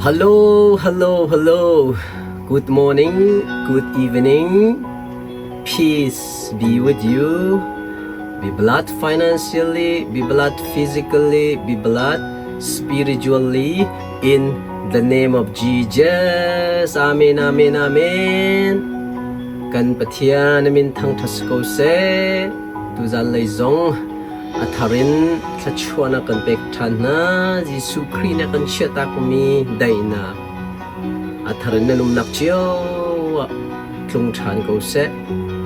Hello, hello, hello. Good morning, good evening. Peace be with you. Be blessed financially, be blessed physically, be blessed spiritually in the name of Jesus. Amen, amen, amen. Kan Pathian min thangṭhat si ko seh. Tuzan lei zong A thar in thluachuahnak kan pek ṭhan hna. Jesuh Khrih nih a kan chiahtakmi daihnak a thar in nan umnak cio ah tlung ṭhan ko seh.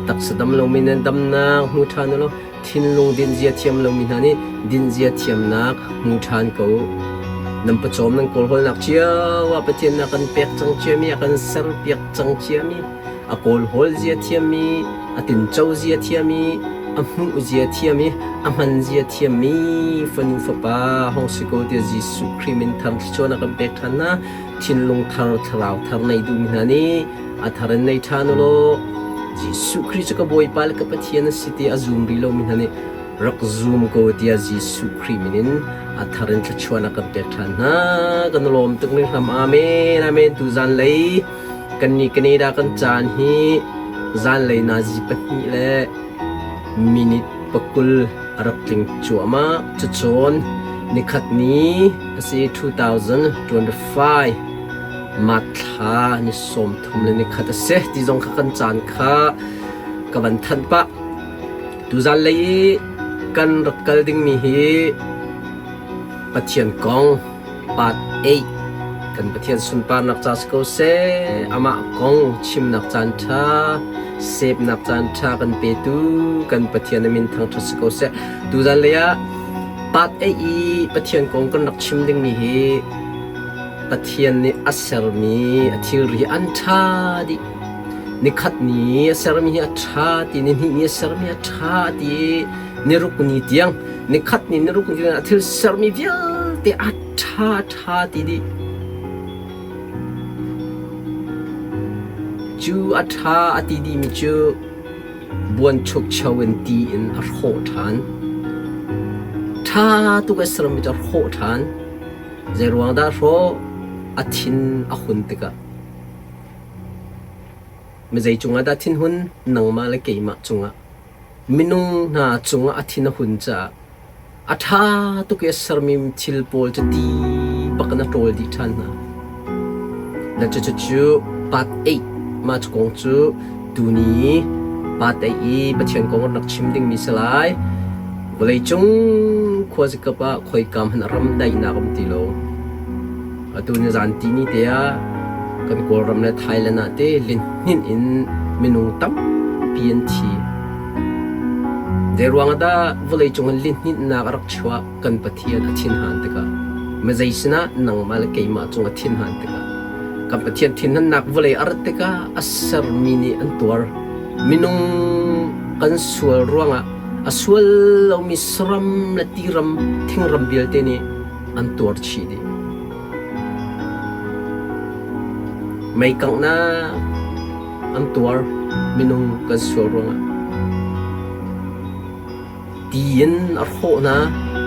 Taksa dam lomi nan damnak hmu ṭhan u law thinlung dinzia thiam lomi hna nih dinzia thiamnak hmu ṭhan ko u. Nan pawcawm nan kawlhawlnak cio ah Pathian nih a kan pek cang ciami, a kan serpiak cang ciami, a kawlhawl zia thiammi, a tinco zia thiam i a hmuh zia thiam i a hman zia thiammi fanu fapa hong si ko tiah Jesuh Khrih min thar thluachuah a kan pek ṭhan hna. Thinlung thar, thlarau thar nei duhmi hna nih a thar in nei ṭhan u law Jesuh Khrih cu ka Bawipa le ka Pathian a si ti a zum rih lomi hna nih rak zum ko tiah Jesuh Khrih min in a thar in thluachuah a kan pek ṭhan hna. Kan lawm tuk ning hram. Amen. Amen. Tuzan lei Kannih Canada kan caan hi zanlei nazi pahnih le minute pakul a rak tling cuahmah. Cucawn nikhat ni a si 2025 March thla ni 30 le nikhat a si ti zong kha kan caan kha ka van thanh pah. Tuzan lei i kan rak kal dingmi hi Pathian kong Part 8 Kan Pathian sunparnak ca si ko seh, amah kong chimnak caan ṭha, sepnak caan ṭha kan petu kan Pathian a min thangṭhat si ko seh. Tuzan lei ah Part 8 i Pathian kong kan rak chim dingmi hi Pathian nih a sermi a thilri an ṭha dih. Nikhat ni a sermi hi a ṭha ti, nihnih ni a sermi a ṭha ti, niruk ni tiang nikhat ni niruk ni tiang a thil sermi vialte a ṭha ṭha ti dih. Cu a ṭha a ti dihmi cu buanchukcho in ti in a hrawh ṭhan. Ṭha tuk a sermi cu a hrawh ṭhan. Zeiruang dah hrawh? A thin a hun tikah. Mizei cungah dah thinhun? Nangmah le keimah cungah. Minung hna cungah a thin a hun caah a ṭha tuk i a sermi thil pawl cu ti bak in a ṭawl dih ṭhan hna. Na cucu part 8 mah cu kong cu tuni part 8 i Pathian kong rak chim dingmi si lai. Vawleicung khuazikap ah khoikam han ram daihnak um ti lo. Atu ni zan ti ni te ah kan Kawlram le Thailand ah te lihninh in minung tampi an thi. Zeiruang ah dah vawleicung in lihninhnak a rak chuah kan Pathian a thinhan tikah mizei sinah nangmah le keimah cung a thinhan tikah kan Pathian thinhannak vawlei a rat tikah a sermi nih an tuar. Minung kan sual ruangah a sual lomi saram le tiram thingram vialte nih an tuar chih dih. Mei kanghnak an tuar minung kan sual ruangah. Ti in a hrawh hna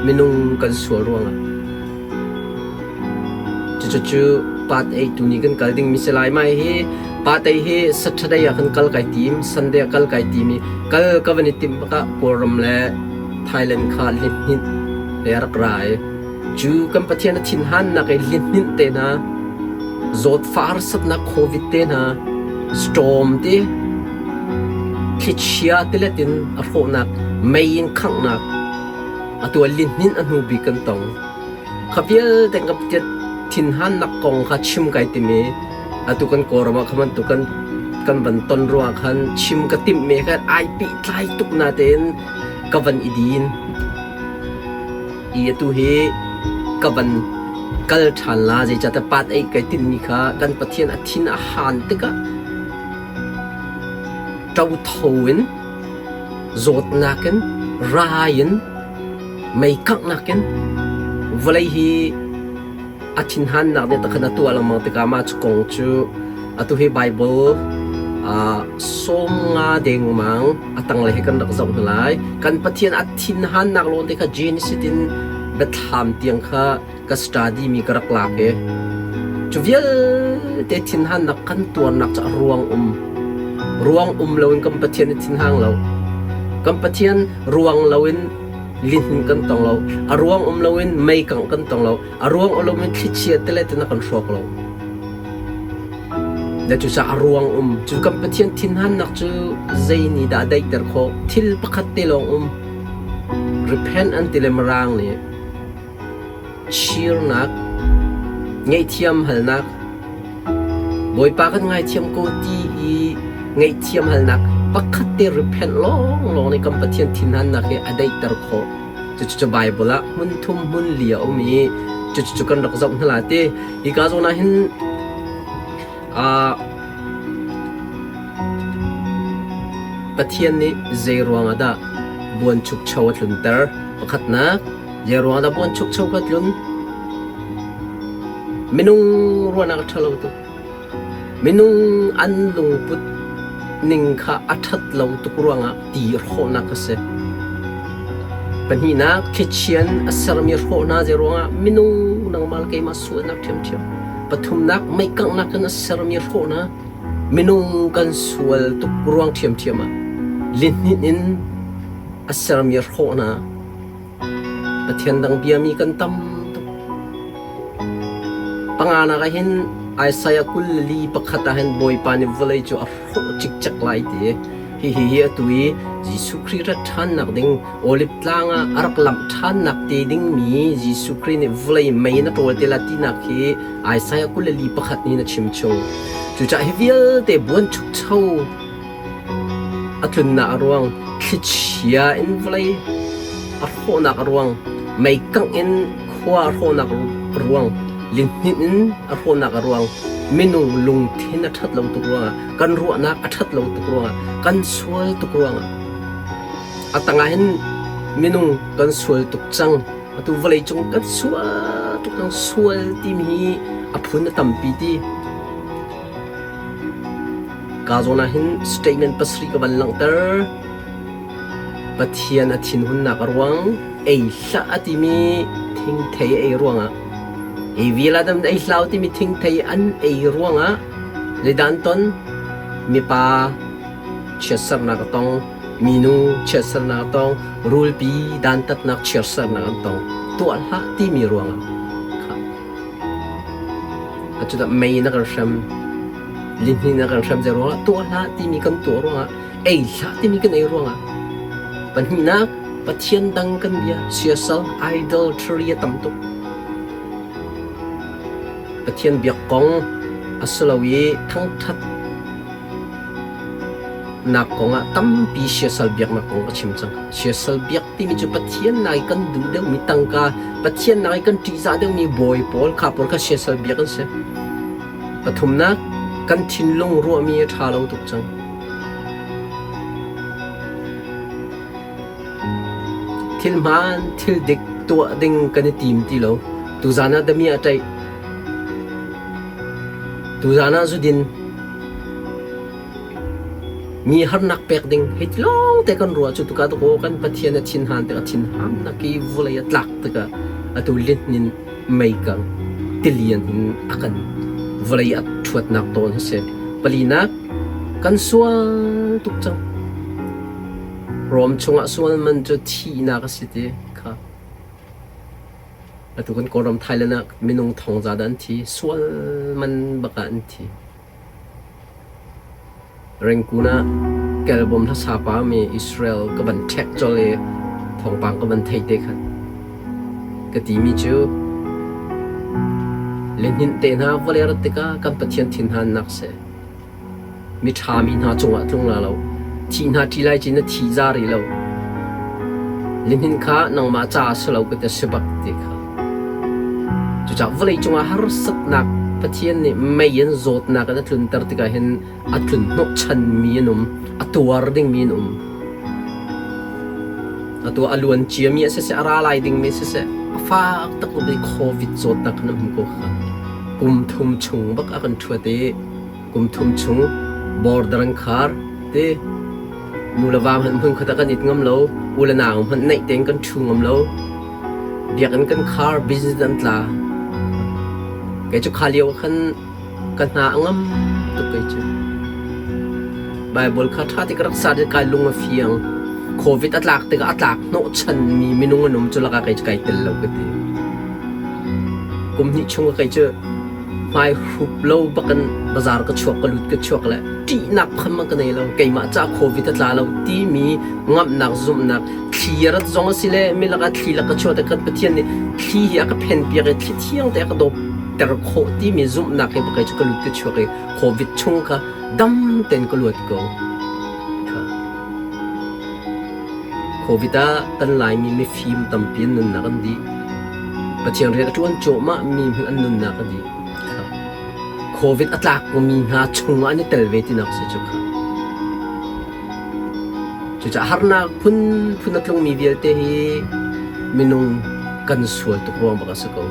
minung kan sual ruangah. Cucu part 8 tu nih kan kal dingmi si lai mai hi part 8 hi Saturday ah kan kal kai tim Sunday ah kal kai tim i kal ka van i timh bakah Kawlram le Thailand kha lihninh le a rak ra i cu kan Pathian a thinhannak i lihninh te hna zawtfah harsatnak COVID te hna storm te thlichia tilet in a hrawhnak mei in khanghnak atu ah lihninh a hnu bik kan tong kha vialte kan Pathian thinhannak kong kha chim kai timi atu kan Kawlram ah kha bantuk kan kan van ton ruangah khan chim ka timh me khan ai pehtlai tuk natein ka van i din i atu hi ka van kal ṭhan la zeicahtiah pat ei kai tinhmi kha kan Pathian a thin a han tikah ṭotho in zawtnak in rai in mei kanghnak in vawlei hi a thinhannak nih takhan a tuah lengmang tikah mah cu kong cu atu hi Baibal sawm nga dengmang a tanglei hi kan rak zoh hna lai. Kan Pathian a thinhannak lawn te kha Genesis in Biathlam tiang kha ka study mi ka rak lak i. Cu vialte thinhannak kan tuarnak cu a ruang um. Ruang um loin kan Pathian i thinhang lo. Kan Pathian ruang loin lihnin kan tong lo. A ruang um loin meikangh kan tong lo. A ruang um loin thlichia tele ten a kan hrawk lo. Na cucaah a ruang um. Cu kan Pathian thinhannak cu zei nih dah a daihter khawh? Thil pakhat te lawng um. Repent an ti le Mirang nih chirnak, ngaihthiam halnak, Bawipa kan ngaithiam ko ti i ngaihthiam halnak pakhat te repent lawnglawng nih kan Pathian thinhannak hi a daihter khawh. Cucu Bible ah hmun thum hmun li a um i cucu kan rak zoh hna la ti. Hika zawn ah hin Pathian nih zei ruangah dah buanchukcho a tlunter? Pakhatnak, zei ruangah dah buanchukcho ka tlun? Minung ruahnak a ṭhalo tuk. Minung an lungput ning kha a ṭhat lo tuk ruangah ti hrawhnak a si. Pahnihnak, thlichian a sermi hrawhnak zei ruangah minung nangmah le keimah sualnak ṭhiamṭhiam. Pathumnak, meikanghnak in a sermi hrawhnak minung kan sual tuk ruang ṭhiamṭhiam ah lihninh in a sermi hrawhnak Pathian dang biami kan tam tuk. Panganak ah hin Isaiah 44 ah hin Bawipa nih vawlei cu a hrawh cikcek lai ti. Hihi hi atu i Jesuh Khrih rat ṭhannak ding Oliv tlang ah a rak lamh ṭhannak te dingmi Jesuh Khrih nih vawlei mei in a ṭawl te lai tinak hi Isaiah 44 nih a chim chung. Cucaah hi vialte buanchukcho a tlunnak a ruang, thlichia in vawlei a hrawhnak a ruang, meikangh in khua a hrawhnak a ruang, lihninh in a hrawhnak a ruang, minung lungthin a ṭhat lo tuk ruangah, kan ruahnak a ṭhat lo tuk ruangah, kan sual tuk ruangah a tangah hin minung kan sual tuk cang. Atu vawleicung kan sual tuk cang. Sual timi hi a phun a tampi ti. Ka zawn ah hin statement pasarih ka van langhter. Pathian a thinhunnak a ruang, ei hlah a timi thingthei a ei ruangah, ei vial ah ei hlau timi thingthei an ei ruangah zeidah an ton? Mipa chiatsernak a tong, minu chiatsernak a tong, rulpi dantatnak chiatsernak an tong. Tuah hlah timi ruangah kha Cudah mei na kan hrem, lihnin na kan hrem zei ruangah tuah hlah timi kan tuah ruangah, ei hlah timi kan ei ruangah. Pahnihnak, Pathian dang kan bia, siasal, idolatry a tam tuk. Pathian biak kong a si lo i thangṭhat nak kongah tampi siasal biaknak kong ka chim cang. Siasal biak timi cu Pathian nak i kan duh deuhmi tangka, Pathian nak i kan ṭihzah deuhmi bawi pawl kha pawl kha siasal biak an si. Pathumnak, kan thinlung ruahmi a ṭha lo tuk cang. Thil hmaan, thil dik tuah ding kan i tim ti lo. Tuzaan ah damiah a ṭaih. Tuzaan ah zudin mi harnak pek ding hei ti lawngte kan ruah cu tukah tukaw kan Pathian a thinhan tikah thinhamnak i vawlei a tlak tikah atu lihnin meikang tilian in a kan vawlei a ṭhuatnak tawn hi si. Palinak kan sual tuk cang. Rom chungah sual man cu thihnak a si ti kha. Atu kan Kawlram Thailand ah minung thongza dah an thi, sual man bak ah an thi. Rengkun ah kelbawm hlasa pa mi Israel ka van ṭhek colh i thawngpang ka van theih te khan ka timi cu lihninh te hna vawlei rat tikah kan Pathian thinhannak si. Miṭha mi hna cungah tlung la lo. Thih hna ṭi lai ci na thi za rih lo. Lihnin kha nangmah ca a si lo ka ti si bak ti kha. Cucaah vawlei cungah harsatnak Pathian nih mei in zawtnak in a tlunter tikah hin a tlun hnawhchanmi an um, a tuar dingmi an um. Atu a luan ciami a siseh, a ra lai dingmi siseh, a fak tak mi COVID zawtnak kan um ko kha. Kum thum chung bak a kan ṭhuat i kum thum chung border an khar ti nu le va hmanh hmun khat ah kan it ngam lo, u le nau hmanh naih tein kan ṭhu ngam lo. Biakinn kan khar, business an tla. Kei cu kha lio ah khan ka hna a ngam tuk kei cu. Baibal kha ṭha te ka rak sat i kai lung a fiang. Covid a tlak tikah a tlak hnawhchanmi minung an um cu lakah kei cu kai tel lo ka ti. Kum hnih chung ah kei cu hmai hrup lo bakin bazaar ka chuak ka lut ka chuak le ṭihnak kham ka nei lo. Keimah ca Covid a tla lo timi ngamhnak zumhnak thli a rat zong a si le mi lakah thli lak ka chuah tik kan Pathian nih thli hi a ka phenpiak i thli thiang te a ka dawp ter khawh timi zumhnak he bak cu ka lut ka chuak i Covid chung kha dam tein ka luat ko. Covid ah kan Laimi mifim tampi an nunnak an dih. Pathian rian a ṭuan cuahmah mi hmanh an nunnak a dih. Covid a tlak mi hna chungah an i tel ve tinak si cu kha. Cucaah harnak phunphun a tlungmi vialte hi minung kan sual tuk ruang bak a si ko.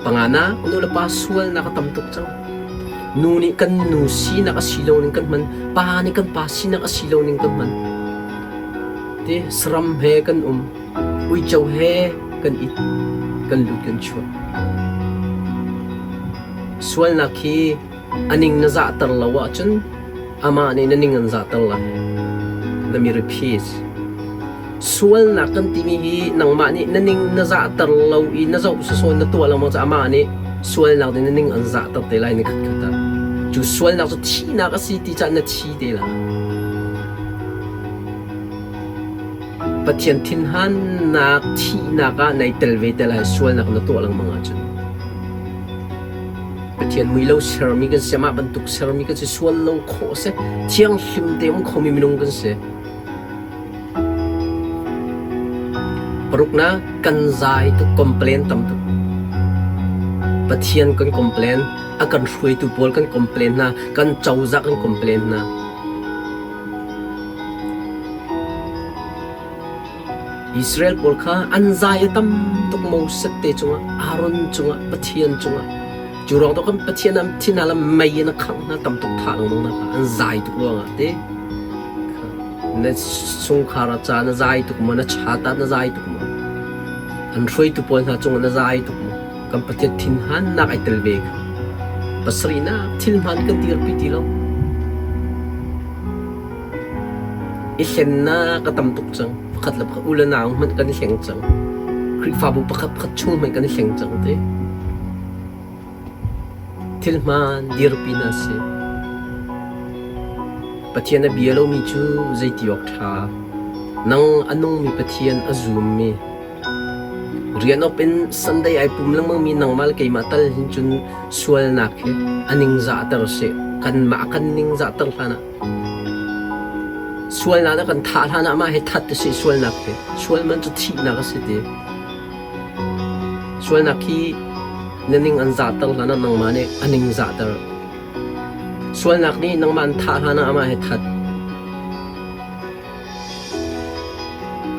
Panganak, nu le pa sualnak a tam tuk cang. Nu nih kan nu sinak a si lo ning kan hman, pa nih kan pa sinak a si lo ning kan hman. Ti saram he kan um, uico he kan it, kan lut kan chuak. Sualnak hi a ning na zahter lo ahcun amah nih na ning an zahter lai. Let me repeat. Sualnak kan timi hi nangmah nih na ning na zahter lo i na zoh sawsawh na tuah lengmang caah amah nih sualnak nih na ning an zahter te lai ni khatkhat ah. Cu sualnak cu thihnak a si ti caah na thi te lai. Pathian thinhannak thihnak ah nai tel ve te lai sualnak na tuah lengmang ahcun. Pathian mui lo sermi kan si, amah bantuk sermi kan si, sual lo khawh a si, thianghlim te um khomi minung kan si. Paruknak, kan zai tuk, complain tam tuk. Pathian kan complain, a kan hruaitu pawl kan complain hna, kan cozah kan complain hna. Israel pawl kha an zai a tam tuk Moses te cungah, Aaron cungah, Pathian cungah. Cu ruang to kan Pathian am thin hna mei in a khangh hna tam tuk thah lengmang hna kha an zai tuk ruangah te. Na chungkhar ah ca na zai tuk maw, na chat ah na zai tuk maw, an hruaitu pawl hna cungah na zai tuk maw, kan Pathian thinhannak ai tel ve kha. Pasarihnak thil hmaan kan dirpi ti lo. I hlennak a tam tuk cang. Pakhat le pakhat u le nau hmanh kan i hleng cang. Khrihfabu pakhat pakhat chung hmanh kan i hleng cang te. Thil hmaan dirpi hna si. Pathian a bia lomi cu zeiti awk ṭha. Nang a nungmi Pathian a zummi rian awp in Sunday ai pum lengmangmi nangmah le keimah tal hin cun sualnak hi a ningzahter seh. Kanmah kan ningzahter hlan ah Sualnak na kan thah hlan ah mah hi that a si sualnak hi. Sual man cu thihnak a si ti. Sualnak hi na ning an zahter hlan ah nangmah nih a ning zahter. Sualnak nih nangmah an thah hlan ah amah hi that.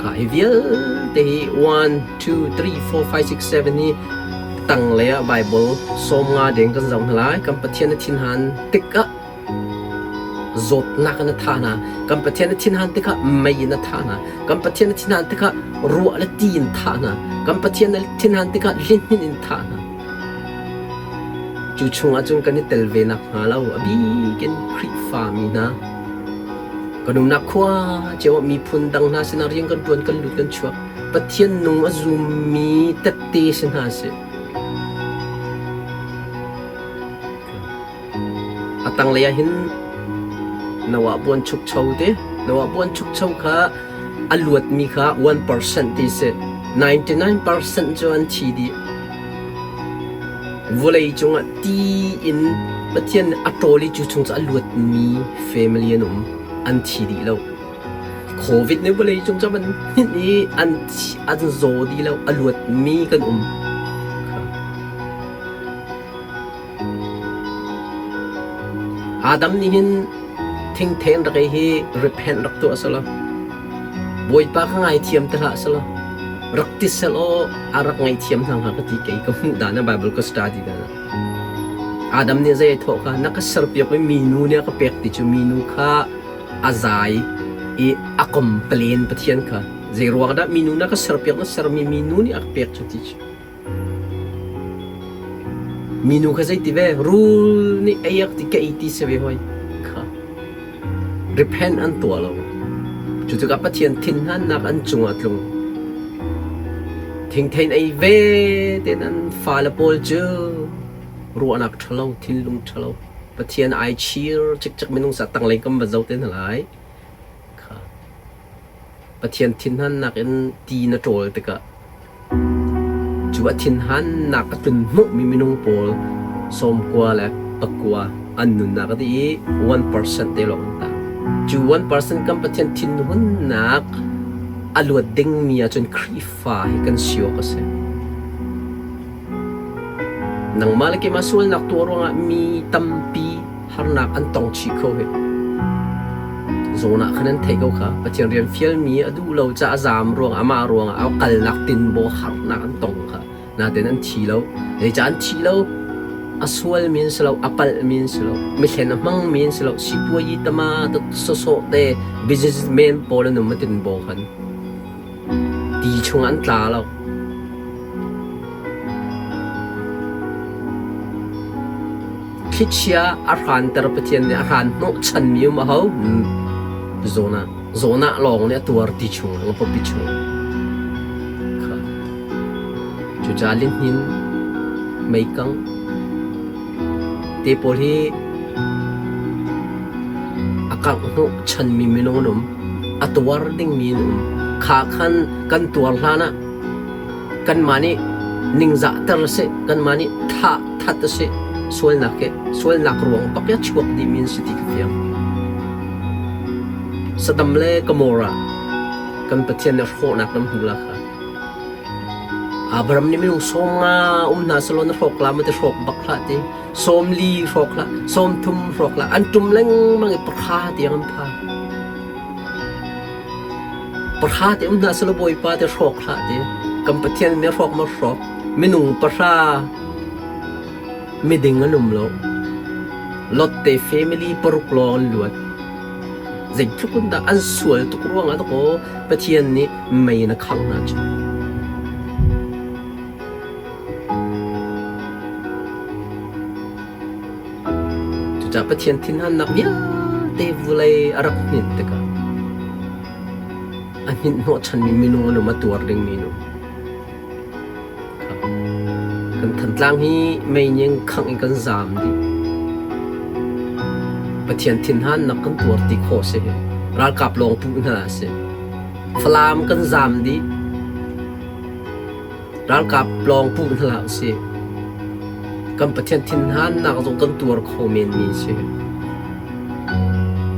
Ka hi vialte hi 1, 2, 3, 4, 5, 6, 7 hi tanglei ah Bible 15 deng kan zoh hna lai. Kan Pathian a thinhan tikah Zawtnak in a thah hna. Kan Pathian a thinhan tikah mei in a thah hna. Kan Pathian a thinhan tikah ruah le ti in thah hna. Kan Pathian a thinhan tikah lihnin in thah hna. Cu chungah cun kan i tel ve nakhnga lo a bik in Khrihfa mi hna kan umnak khua cio ah miphun dang hna sinah rian kan ṭuan kan lut kan chuak. Pathian nung a zummi tette si hna sih. A tanglei ah hin Noah buanchukcho te Noah buanchukcho kha a luatmi kha 1% ti si. 99% cu an thi dih. Vawlei cungah ti in Pathian nih a ṭawl i cu chung cu a luatmi family an um. An thi dih lo. Covid nih vawlei cung cu a van hninh i an, an zaw dih lo. A luatmi kan um. Adam nih hin thingthen rak ei hi repent rak tuah selaw Bawipa ka ngaithiam ti hlah selaw rak ti selaw a rak ngaihthiam hna hnga ka ti kei ka hmuh dan ah Bible ka study dan ah Adam nih zei a thawh kha na ka serpiak i minu nih a ka pek ti cu minu kha a zai i a complain Pathian kha zei ruang dah minu na ka serpiak na sermi minu nih a ka pek cu ti cu. Minu kha zei ti ve? Rul nih ei ak ti ka ei ti si ve hoi. Kha. Repent an tuah lo. Cu tikah Pathian thinhannak an cungah tlung. Thingthein ei ve tein an fale pawl cu ruahnak ṭhalo, thinlung ṭhalo, Pathian ai chir cikcek minung sa tanglei kam va zo te hna lai. Kha. Pathian thinhannak in ti na ṭawl tikah cu a thinhannak a tlun hnawhmi minung pawl sawmkua le pakua an nunnak a dih i 1% te lawng an tang. Cu 1% kan Pathian thinhunnak a luat dingmi ahcun Khrihfa hi kan si awk a si. Nangmah le keimah sualnak tuah ruangah mi tampi harnak an tong chih kho hih. Zawn ah khan an theih ko kha. Pathian rian fialmi a duh lo caah a zaam ruangah amah ruangah a kalnak tinbaw harnak an tong kha. Natin an thi lo. Zeicah an thi lo? A sualmi an si lo, a palhmi an si lo, mithlen a hmangmi an si lo, sipuayi tama sawsawh te businessman pawl an um a tinbaw khan. Ti chungah an tla lo. Thlichia a hranter Pathian nih a hran hnawhchanmi um a hau. Zawn ah zawn ah lawng nih a tuar ti chung nga pawpi chung. Kha. Cucaah lihnin meikang te pawl hi a kangh hnawhchanmi minung an um. A tuar dingmi an um. Kha khan kan tuar hlan ah kanmah nih ningzahter a si, kanmah nih thah that a si, sualnak hi sualnak ruang bak i a chuak dihmi an si ti ka fiang. Saddam le Gomorrah kan Pathian nih hrawhnak lam hmu la kha. Abraham nih minung sawm nga um hna selaw na hrawk la ma ti hrawk bak hlah ti. 40 hrawk hlah, 30 hrawk hlah, an ṭum lengmang i pahra tiang an phan. Pahra te um hna selaw Bawipa te hrawk hlah ti. Kan Pathian nih hrawk ma hrawk. Minung pahra miding an um lo. Lot te family paruk lawng an luat. Zeitluk in dah an sual tuk ruangah dakaw Pathian nih mei in a khangh hna cu. Cucaah Pathian thinhannak vialte vulei a rak hninh tikah a hninh hnawhchanmi minung an um, a tuar dingmi an um. Kan Thantlang hi meining khangh in kan zaam dih. Pathian thinhannak kan tuar ti khawh si hi. Ralkap lawng puh hna a si. Falam kan zaam dih. Ralkap lawng puh hna hlah usih. Kan Pathian thinhannak zong kan tuar kho menmi a si.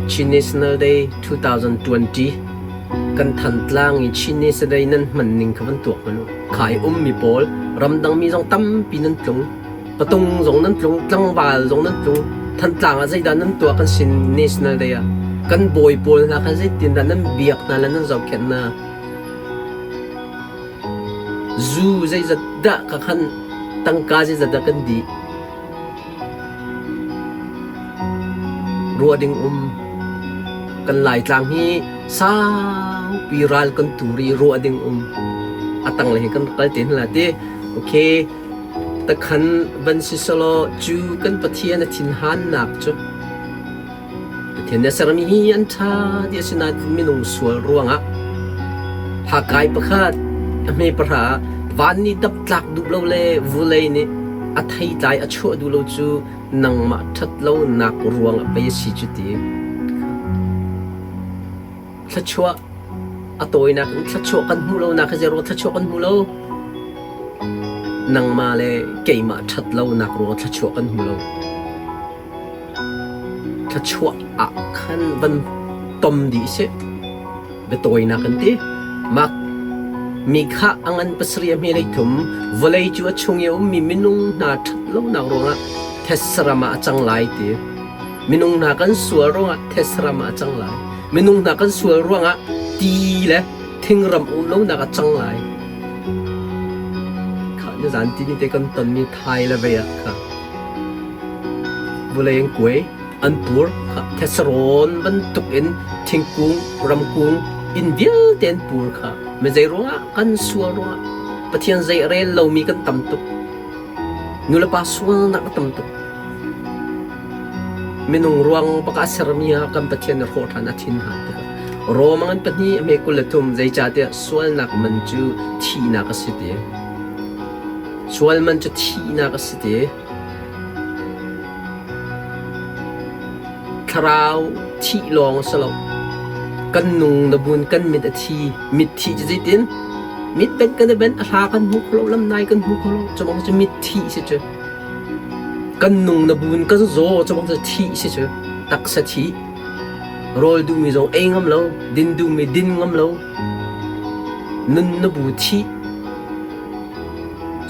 Chin National Day 2020 kan Thantlang i Chin National Day nan hman ning kha van tuak hmanh u. Kha i ummi pawl ramdangmi zong tampi nan tlung. Patung zong nan tlung, tlangval zong nan tlung. Thantlang ah zeidah nan tuah kan sin National Day ah? Kan bawi pawl hna kha zeitindah nan biak hna le nan zohkhenh hna? Zu zeizat dah ka khan tangka zeizat dah kan dih. Ruah ding um. Kan Laitlang hi saupi ral kan tur i ruah ding um. A tanglei hi kan rak kal te hna ti. Okay. Takhan van si selaw cu kan Pathian a thinhannak cu Pathian nih a sermi hi an ṭha ti a si nain minung sual ruangah Hakai pakhat a hme pahra ah van nih dap tlak duh lo le vulei nih a theitlai a chuah duh lo cu nangmah ṭhat lonak ruangah pei a si cu ti. Thluachuah a tawinak in thluachuah kan hmuh lonak hi zeiruang thluachuah kan hmu lo? Nangmah le keimah ṭhat lonak ruangah thluachuah kan hmu lo. Thluachuah ah khan van tom dih sih. Biatawinak kan ti. Mah mi kha a ngan pasarih a hme leithum vawlei cu a chung i a ummi minung hna ṭhat lonak ruangah thetse-ram ah a cang lai ti. Minung hna kan sual ruangah thetse-ram ah a cang lai. Minung hna kan sual ruangah ti le thingram um lonak a cang lai. Kha nizan tini te kan tonmi thai le vei ah kha Vawlei an kuai, an pur. Thetse rawn bantuk in thingkung, ramkung, inn vialte an pur kha. Mi zei ruangah kan sual ruangah Pathian zei a rel lomi kan tam tuk. Nulepa sualnak a tam tuk. Minung ruang bak ah sermi ah kan Pathian nih hrawh ṭhan a thin han tikah Rom ngan pahnih a hme 23 zeicahtiah sualnak man cu thihnak a si ti. Sual man cu thihnak a si ti. Thlarau thih lawng a si lo. Kan nung na bun kan mit a thi. Mit thih cu zeitin? Mit benh kan i benh a hla kan hmu kho lo, lam nai kan hmu kho lo. Cu bang cu mit thih si cu. Kan nung na bun kan zaw cu bang cu thih si cu. Taksa thih. Rawl duhmi zong ei ngam lo, din duhmi din ngam lo. Nun na bu thih.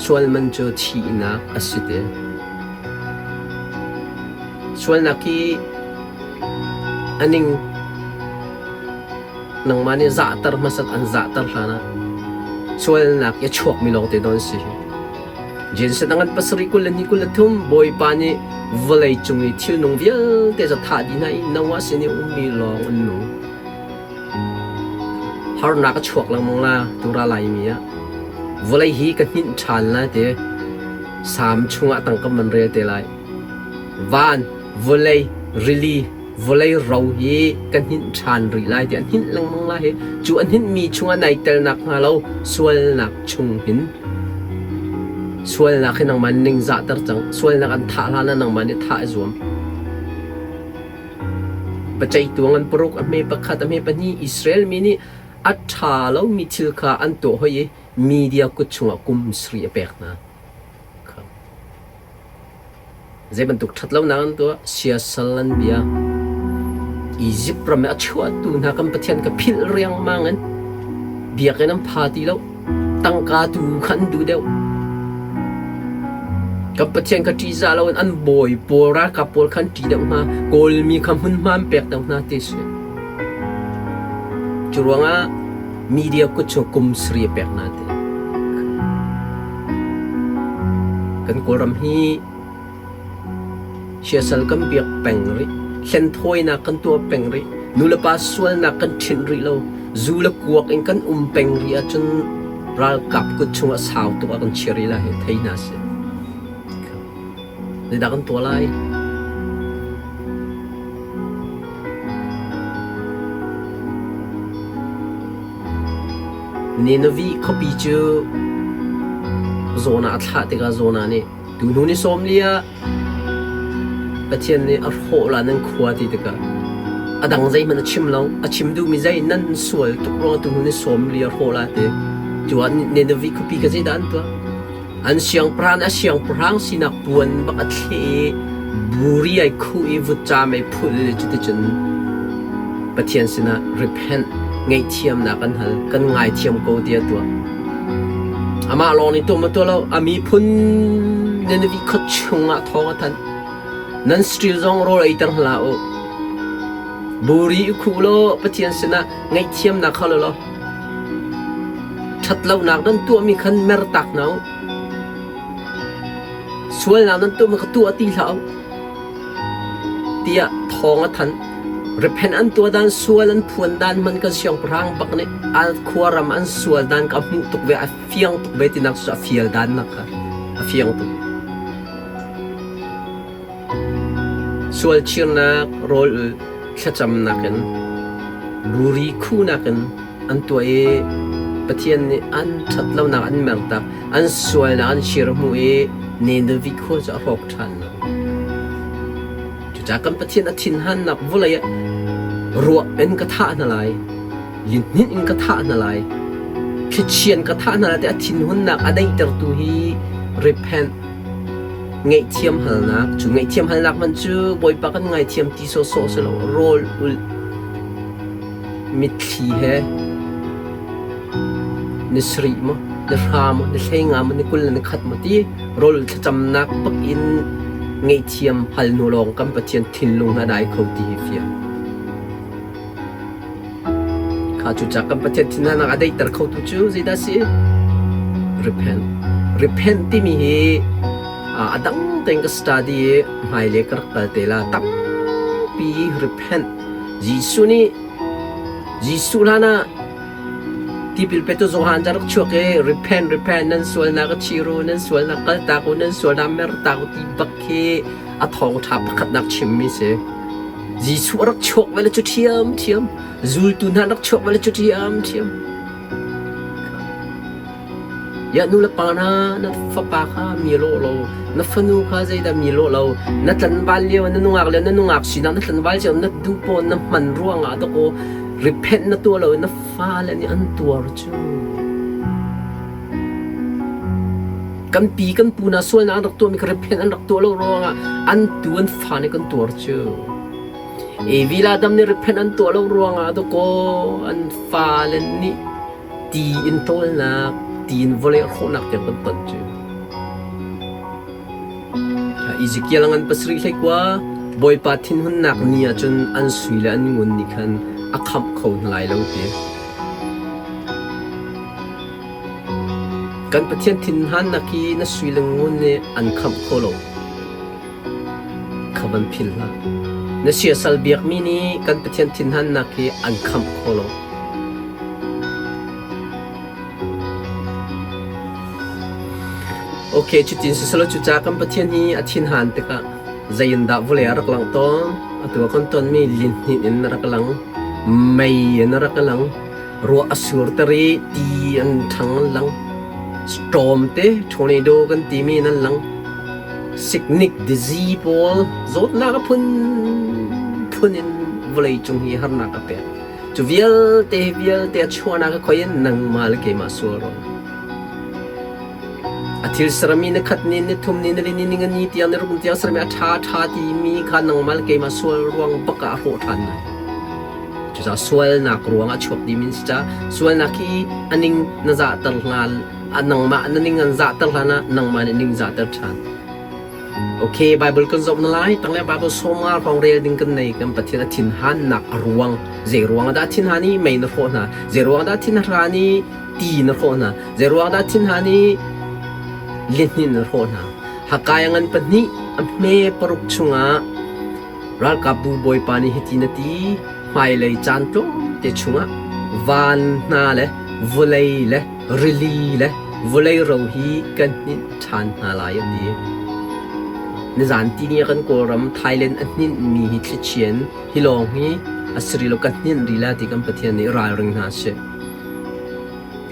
Sual man cu thihnak a si te. Sualnak hi a ning nangmah nih zahter hmasat an zahter hlanah sualnak i a chuakmi lawngte dawn si hi. Genesis a ngan pasarih 22 23 Bawipa nih vawlei cung i thilnung vialte cu thah dih hna i Noah sin i ummi lawng an nung. Harnak a chuak lengmang la tura Laimi ah. Vawlei hi ka hninh ṭhan lai ti Salm chungah tangka man rel te lai. Van, vawlei, rili, vawlei ro hi ka hninh ṭhan rih lai ti an hninh lengmang lai hi. Cu an hninhmi chungah nai tel nakhnga lo sualnak chung hin sualnak hi nangmah ningzahter cang. Sualnak an thah hlan ah nangmah nih thah i zuam. Biaceihtu ngan paruk, a hme pakhat, a hme pahnih Israel mi nih a ṭha lomi thil kha an tuah hoi i media kut chungah kum sarih a pek hna. Zei bantuk ṭhat lonak an tuah? Siasal an bia. Izipt ram i a chuahtu hna kan Pathian ka philh riangmang in biakinn an pha ti lo. Tangka tu kha an duh deuh. Kan Pathian kha ṭihzah loin an bawi pawl ralkap pawl kha an ṭih deuh hna. Kawlmi kha hmunhma an pek deuh hna ti a si. Cu ruangah media kut chung kum sarih a pek hna ti. Kan Kawlram hi Siasal kan biak peng rih. Hlenthawinak kan tuah peng rih. Nulepa sualnak kan ṭhinh rih lo. Zu le kuak in kan um peng rih ahcun ralkap kut chungah sau tuk a kan chia rih lai hi thei hna sih. Zeidah kan tuah lai? Nineveh khuapi cu Jonah a thlah tikah Jonah nih Tuhnu ni 40 ah Pathian nih a hrawh la nan khua ti tikah a dang zeihmanh a chim lo. A chim duhmi zei nan sual tuk ruangah tuhnu ni 40 a hrawh la ti. Cu ah Nineveh khuapi kha zeidah an tuah? An siangpahrang a siangpahrang sinak puan bak a thleh i buri ai khuh i vutcam ai phulh i cuticun Pathian sinah repent ngaihthiamnak an hal. Kan ngaithiam ko tiah a tuah. Amah lawng nih tuah maw tuah lo, a miphun Nineveh khua chungah thawng a thanh. Nan saṭil zong rawl eiter hlah u. Buri i khuh law Pathian sinah ngaihthiamnak hal u law ṭhatlonak nan tuahmi khan mertak hna u. Sualnak nan tuahmi kha tuah ti hlah u. Tiah thawng a thanh. Repent an tuah dan, sual an phuan dan hmanh kan siangpahrang bak nih al khuaram an sual dan ka hmuh tuk ve, a fiang tuk ve tinak cu a fial dan nak kha a fiang tuk. Sual chirnak, rawl ulh, thlacamnak in, buri khunak in an tuah i Pathian nih an ṭhatlonak an mertak, an sualnak an shir hmu i Nineveh khua cu a hrawk ṭhan lo. Cucaah kan Pathian a thinhannak vawlei ah ruah in ka thah hna lai, lihninh in ka thah hna lai, thlichia in ka thah hna lai ti a thinhunnak a daihtertu hi repent ngaihthiam halnak cu ngaihthiam halnak hmanh cu Bawipa kan ngaithiam ti sawhsawh si lo rawl ulh mitthli he ni sarih maw ni hra maw ni hleinga maw ni 20 le ni khat maw ti rawl thlacamnak bak in ngaihthiam hal hnu lawng kan Pathian thinlung a dai kho ti hi fiang. Kha cucaah kan Pathian thinhunnak a daihter khotu cu zeidah a si? Repent. Repent timi hi a dang tein ka study i hmailei ka rak kal te la. Tampi repent. Jesuh nih Jesuh hlan ah. Tipil petu Johan cu a rak chuak i repent, repent, nan sualnak a chiru, nan sualnak kaltak u, nan sualnak mertak u ti bak khi a thawngṭha pakhatnak chimmi si. Jesuh a rak chuak ve le cu ṭhiamṭhiam, zultu hna an rak chuak ve le cu ṭhiamṭhiam. Ya nu le pa hna, na fapa kha mi lawh lo, na fanu kha zeidah mi lawh lo, na tlanval lio, na nungak lio, na nungak sinak, na tlanval cio, na duh pawn na hman ruangah dawkaw repent na tuah lo i na fale nih an tuar cu. Kan pi kan pu hna sualnak an rak tuahmi kha repent an rak tuah lo ruangah an tu an fa nih kan tuar cu. Evi le Adam nih repent an tuah lo ruangah dawkaw an fale nih ti in ṭawlnak, ti in vawlei hrawhnak tiang kan ton cu. Ezekiel ngan pasarih hleikua Bawipa thinhunnak ni ah cun an sui le an ngun nih khan a khamh kho hna lai lo ti. Kan Pathian thinhannak hi na sui le ngun nih an khamh kho lo. Kha van philh hlah. Na siasal biakmi nih kan Pathian thinhannak hi an khamh kho lo. Okay, cutin siselaw cucaah kan Pathian hi a thinhan tikah zei in dah vawlei a rak langh tawn? Atu ah kan tonmi lihnin in a rak lang, mei in a rak lang, ruah a surter i ti an ṭhang an lang, storm te tornado kan timi in an lang, sickness disease pawl zawtnak a phunphun in vawlei cung hi harnak a pek. Cu vialte vialte a chuahnak a khoi in nangmah le keimah sual rawn. A thil sermi na khat ni, ni thum ni, ni li ni, ni nga ni tiang, ni ruk ni tiang sermi a ṭha ṭha timi kha nangmah le keimah sual ruang bak ah a hrawh ṭhan lai. Cucaah sualnak ruang ah chuak dimi si caah sualnak hi a ning na zahter hlan, nangmah na ning an zahter hlan ah nangmah nih ning zahter ṭhan. Okay, Bible kan zoh na lai. Tangle Bible sawmnga hrawng rel ding kan nei. Kan Pathian a thinhannak a ruang. Zei ruang dah thinhan i mei na hrawh hna? Zei ruang dah thinhan i ti na hrawh hna? Zei ruang dah thinhan i lihnin na hrawh hna? Hakai ngan pahnih a hme paruk chungah ralkapbu bawipa nih hiti na ti hmailei caan tlawmte chungah van hna le vawlei le rili le vawlei ro hi kan hninh ṭhan hna lai a ti. Nizan tini ah kan Kawlram Thailand a hninhmi hi thlichia in hi lawng hi a si rih lo ka hninh rih la ti kan Pathian nih ralring hna seh.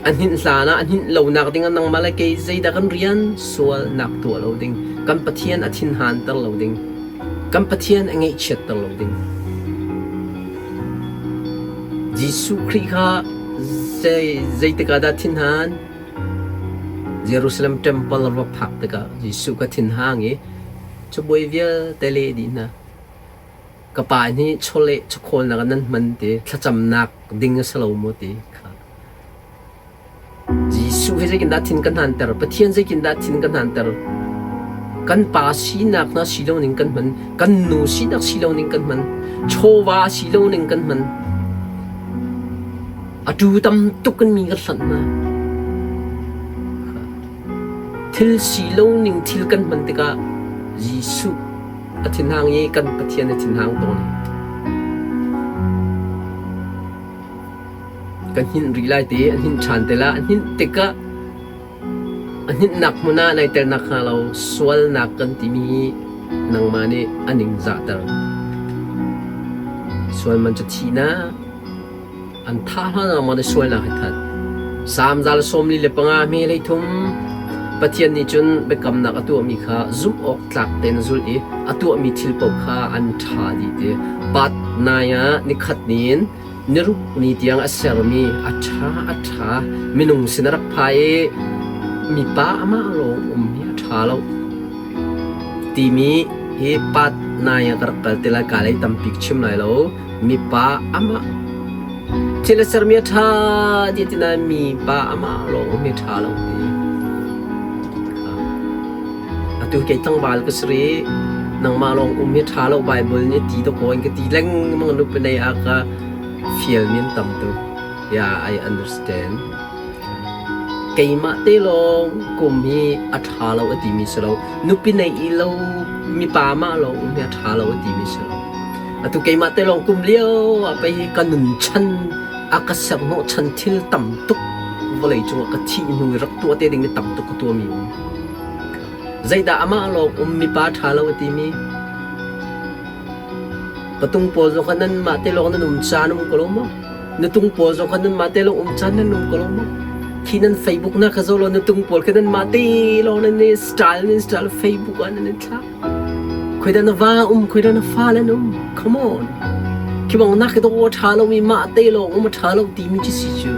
A hninh hlan ah a hninh lonak ding ah nangmah le kei zeidah kan rian sualnak tuah lo ding kan Pathian a thinhanter lo ding kan Pathian a ngaihchiatter lo ding. Jesuh Khrih kha zeitik ah dah thinhan? Jerusalem temple va phak tikah Jesuh ka thinhang i cabuai vialte leh dih hna. Ka pa nih chawleh chawkhawlnak ah nan hman ti thlacamnak ding a si lo maw ti kha. Jesuh hi zeitindah thin kan hanter? Pathian zeitindah thin kan hanter? Kan pa sinak hna si lo ning kan hman, kan nu sinak si lo ning kan hman, chawva si lo ning kan hman. Atu tam tuk in mi kan hlanh hna. Thil si lo ning thil kan hman tikah Jesuh a thinhang i kan Pathian a thinhang tawn. Kan hninh rih lai te, an hninh ṭhan te la. An hninh tikah a hninhnak hmun ah nai tel nakhnga lo sualnak kan timi hi nangmah nih a ningzahter. Sual man cu thihnak, an thah hlan ah maw na sualnak hi that. Salm 45 hme 13 Pathian nih cun biakamnak a tuahmi kha zumh awk tlak tein a zulh i a tuahmi thil paoh kha an ṭha dih ti. Pat nai ah nikhat ni in niruk ni tiang a sermi a ṭha a ṭha minung sin a rak phai i mipa amah lawng um hi a ṭha lo timi hi pat nai ah ka rak kal te lai ka lei tampi ka chim lai lo mipa amah thil a sermi a ṭha ti ti nain mipa amah lawng um hi a ṭha lo ti Atu kei tlangval ka si rih. Nangmah lawng um hi ṭha lo Baibal nih ti dawkaw in ka ti lengmang nupi nei ah ka fialmi an tam tuk. Yeah, I understand. Keimah te lawng kum hi a ṭha lo a timi si lo. Nupi nei i lo mipa mah lawng um hi a ṭha lo a timi si lo. Atu keimah te lawng kum lio ah pei ka nun chan a ka serhnawh chan thil tam tuk. Vawlei cungah ka thih hnu i rak tuah te ding mi tam tuk ka tuahmi um. Zeidah amah lawng um mipa ṭha lo a timi? Patung pawl zong kha nanmah te lawng nan um caan um ko lo maw? Nutung pawl zong kha nanmah te lawng um caan nan um ko lo maw? Khi nan Facebook na kha zoh law nutung pawl khi nanmah te lawng nan i style nan style Facebook ah nan i thlak. Khoi dah na va um, khoi dah na fale an um? Come on. Khi bang nak khi aw ṭha lomi mah te lawng um a ṭha lo timi cu si cu.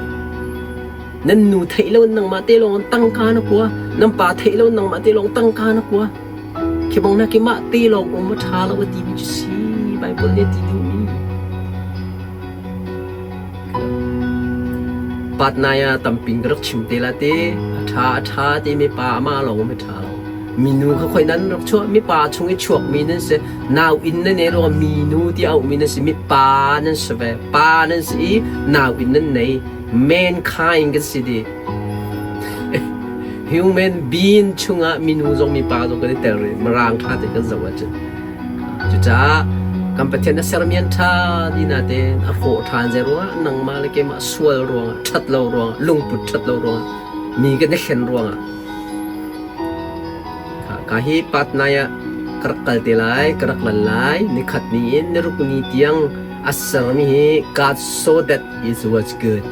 Nan nu theih lo nangmah te lawng tangka na kua, nan pa theih lo nangmah te lawng tangka na kua. Khi bang nak khi mah te lawng um a ṭha lo a timi cu si. Bible nih a ti duhmi. Patnai ah tamping ka rak chim te la te. A ṭha a ṭha timi pa amah lawng um a ṭha lo. Minu kha khoi nan rak chuah mi pa chung i chuak mi nan si. Nau inn nan nei ruangah minu ti auh mi nan si. Mi pa nan si ve. Pa nan si i nau inn nan nei. Mankind kan si dih. Human being chungah minu zong mipa zong kan i tel rih. Mirang ṭha te kan zoh ahcun. Cucaah kan Pathian a sermi an ṭha ti natein a hrawh ṭhan zei ruangah nangmah le keimah sual ruangah ṭhat lo ruangah lungput ṭhat lo ruangah mi kan i hlen ruangah ka hi patnai ah ka rak kal te lai ka rak lan lai nikhat ni in niruk ni tiang a sermi hi God saw that it was good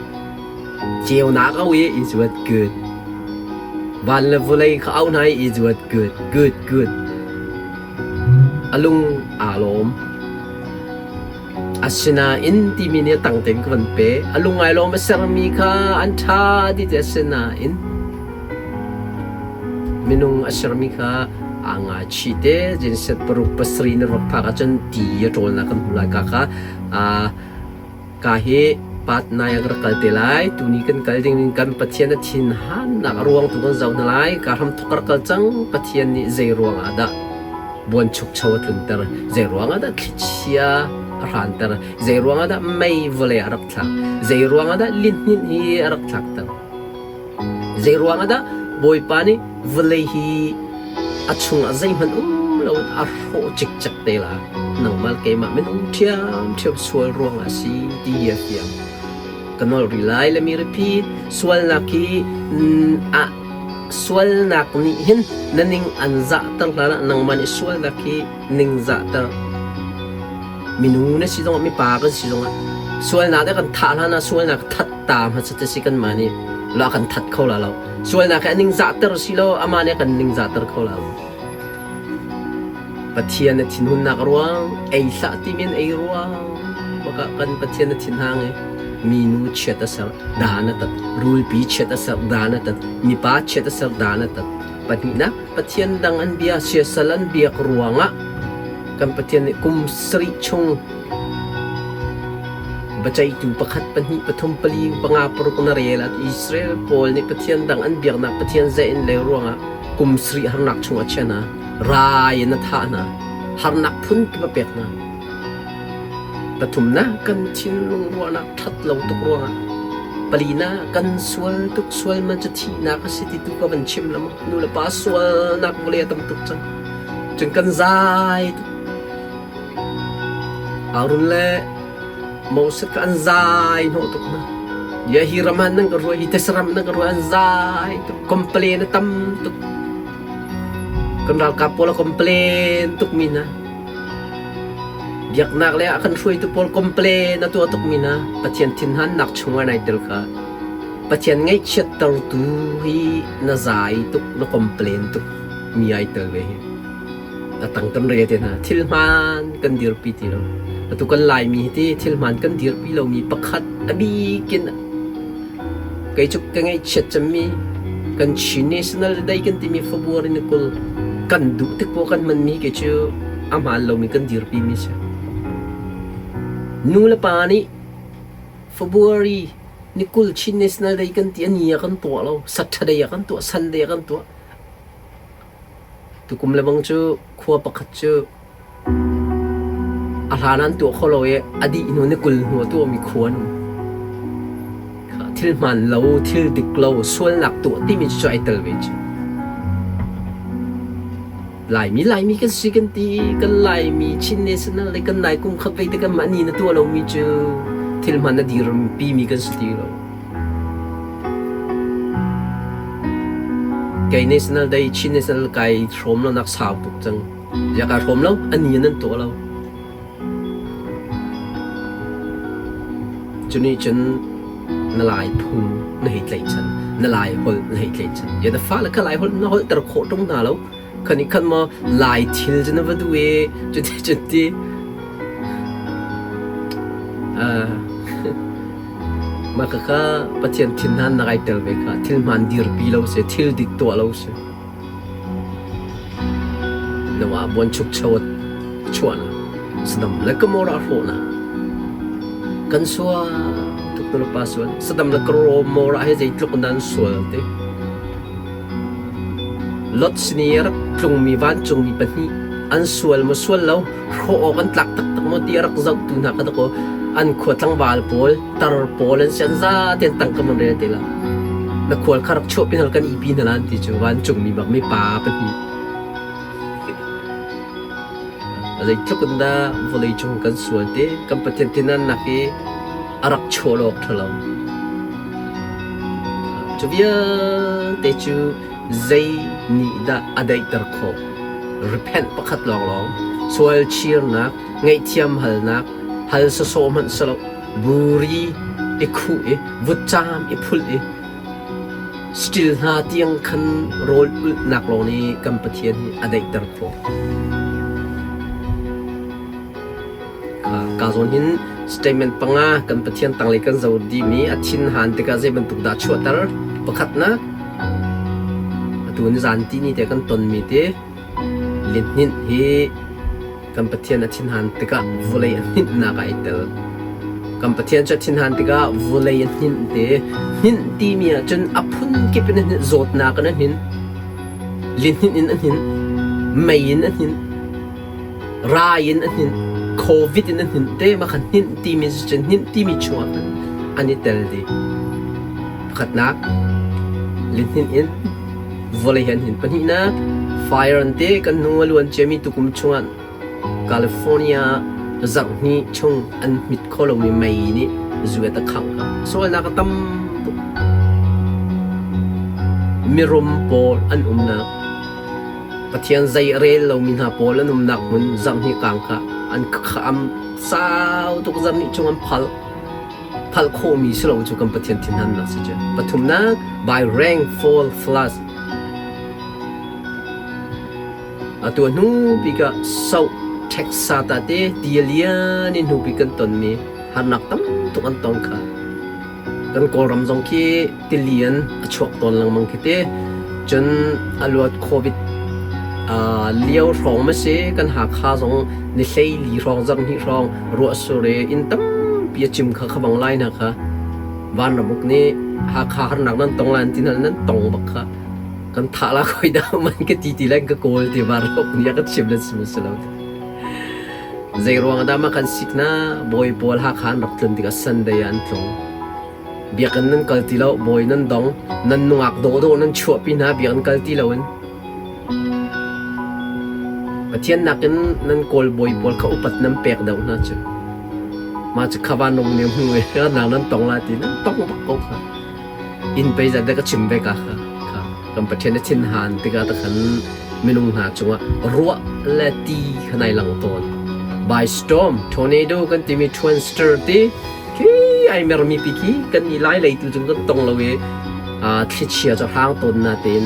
ceunak au i it was good van le vawlei kha au hna i it was good good good A lung aa lawm. Asinain timi nih a tang tein ka van pe. A lung ai lawm a sermi kha an ṭha ti ti asinain minung a sermi kha aa ngaichih te jinset paruk pasarih na rak phak ahcun ti a ṭawlnak kan hmu lai ka kha Ka hi patnai ah ka rak kal te lai. Tuni kan kal ding in kan Pathian a thinhannak a ruang tu kan zoh hna lai. Ka hramthok ka rak kal cang. Pathian nih zei ruang ah dah buanchukcho a tlunter? Zei ruang ah dah thlichia a hranter? Zei ruang ah dah mei vawlei a rak thlak? Zei ruang ah dah lihnin hi a rak thlakter? Zei ruang ah dah Bawipa nih vawlei hi a chungah zeihmanh um loin a hrawh cikcek te la? Nangmah le keimah minung ṭhiamṭhiam sual ruangah a si ti hi a fiang. Ka nolh rih lai. Let me repeat. Sualnak hi ah sualnak nih hin na ning an zahter hlanah nangmah nih sualnak hi ningzahter. Minung na si zongah mipa kan si zongah sualnak nih a kan thah hlanah sualnak that ta hmasa te si kanmah nih lo a kan that kho la lo. Sualnak hi a ningzahter si lo amah nih a kan ningzahter kho la lo. Pathian a thinhunnak ruang, ei hlah timi in ei ruang, baka kan Pathian a thinhang i minu chiat a ser, dan a tat, rulpi chiat a ser, dan a tat, mipa chiat a ser, dan a tat. Pahnihnak, Pathian dang an bia, siasal an biak ruangah kan Pathian nih kum sarih chung biaceihtu pakhat, pahnih, pathum, pali, panga, paruk na rel ah Israel pawl nih Pathian dang an biaknak Pathian zei in le ruangah kum sarih harnak chung a chia hna, rai in a thah hna, harnak phun kip a pek hna. Pathumnak, kan thinlung ruahnak ṭhat lo tuk ruangah. Palinak, kan sual tuk sual man cu thihnak a si ti tu ka van chim la maw? Nu le pa sualnak vawlei a tam tuk cang. Cun kan zai tuk. Aaron le Moses kha an zai hnawh tuk hna. Ya hi ram ah nan ka ruai, hi tesaram nan ka ruai an zai tuk. Complain a tam tuk. Kan ralkap pawl a complain tuk mi hna. Biaknak le a kan hruaitu pawl complain a tuah tuk mi hna. Pathian thinhannak chungah nai tel kha. Pathian ngaihchiattertu hi na zai tuk, na complain tuk mi ai tel ve hi. A tang kan re te hna. Thil hmaan kan dirpi ti lo. Atu kan Laimi hi ti thil hmaan kan dirpi lomi pakhat a bik in kei cu ka ngaihchiat cemmi kan Chin National Day kan timi February ni 20 kan duh tik poah kan hmanmi kei cu a hmaan lomi kan dirpi mi si. Nu le pa nih February ni 20 Chin National Day kan ti a ni ah kan tuah lo. Saturday ah kan tuah, Sunday ah kan tuah. Tukum lebang cu khua pakhat cu a hlan an tuah kho lo i a dih hnu ni 20 hnu a tuahmi khua an um. Thil hmaan lo, thil dik lo, sualnak tuah timi cu ai tel ve cu. Laimi Laimi kan si kan ti, kan Laimi Chin National le kan nai kum khat vei te kan mah ni na tuah lomi cu thil hmaan na dirpi mi kan si ti lo. Kei National Day, Chin National kai hrawm lo nak sau tuk cang. Ya ka hrawm lo, ani nan tuah lo. Cuni cun na lai phung na hei tlaihchan, na lai holh na hei tlaihchan. Ya na fale kha lai holh na holh ter khawh ṭung hna lo. Khan i khan maw lai thil cu na va duh i cuti cuti. Mah khakha Pathian thinhan na kai tel ve kha. Thil hmaan dirpi lo si, thil dik tuah lo si. Na wa buanchukcho a chuahnak, Sodom le Gomorrah hrawhnak. Kan sual tuk nulepa sual. Sodom le Gomorrah hi zeitluk in dah an sual ti. Lot sin i a rak tlungmi vancungmi pahnih an sual maw sual lo, hrawh awk an tlak taktak maw ti a rak zohtu hna kha dakaw an khua tlangval pawl, tar pawl an si, an zate an tangka man rel te la. Na khual kha rak chuahpi hna kan ipi hna la an ti cu vancungmi bak mi pa pahnih. Zeitluk in dah vawleicung kan sual te, kan Pathian thinannak i a rak chuah awk ṭhalo. Cu vialte cu zei nih dah a daihter khawh? Repent pakhat lawnglawng, sual chirnak, ngaihthiam halnak, hal sawsawh hmanh si lo, buri i khuh i vutcaam i phulh i still hna tiang khan rawl ulhnak lawng nih kan Pathian hi a daihter khawh. Ka zawn hin statement panga kan Pathian tanglei kan zoh dihmi a thinhan tikah zei bantuk dah chuahter? Pakhatnak, atu ni zan ti ni te kan tonmi te lihninh hi kan Pathian a thinhan tikah vawlei a hninhnak ah ai tel. Kan Pathian cu a thinhan tikah vawlei a hninh te. Hninh timi ahcun a phunkip in a hninh, zawtnak in a hninh, lihninh in a hninh, mei in a hninh, rai in a hninh, COVID in a hninh te mah kha hninh timi cun hninh timi chungah khan an i tel dih. Pakhatnak, lihninh in vawlei he an hnin. Pahnihnak, fire an ti kan hnu a luan ciami tukum chungah California zarhhnih chung an hmit kho lomi mei nih zuet a khangh kha. Sualnak a tam tuk. Mirum pawl an umnak Pathian zei a rel lomi hna pawl an umnak hmun zarhhnih kang kha an kham sau tuk zarhhnih chung an phal. Phalh khawhmi si lo cu kan Pathian thinhannak si cu. Pathumnak, by rainfall floods. Atu hnu bik ah South Texas ta te ti lian in hnu bik kan tonmi harnak tam tuk an tong kha. Kan Kawlram zong khi tilian a chuak tawn lengmang khi te. Cun a luat COVID lio hrawng ma si kan Hakha zong ni hlei li hrawng zarhhnih hrawng ruah sur i inn tampi a cim kha khabang lai hna kha Vanramuk nih Hakha harnak nan tong lai an ti hna nan tong bak kha kan thah la khoi dah man ka ti ti lang ka kawl ti Vanramuk nih a ka chim le sim si lo. Zei ruang dah ma kan sik na bawi pawl Hakha an rak tlun tikah Sunday ah an tlung. Biakinn nan kal ti lo, bawi nan dong, nan nungak dawhdawh nan chuahpi hna biakinn kal ti loin. Pathian nakin nan kawl bawi pawl kha upat nan pek deuh hna cu. Mah cu kha vanlawng nih hmu i nang nan tong la ti nan tong bak ko kha. Inn pei zat ka chim ve ka kha. Kha kan Pathian a thinhan tikah ta khan minung hna cungah ruah le ti kha nai lang tawn. By storm, tornado kan timi twinster ti khi ai mermi pi khi kan i lai lei tu cung kan tong lo i thlichia cu hrang tawn na tein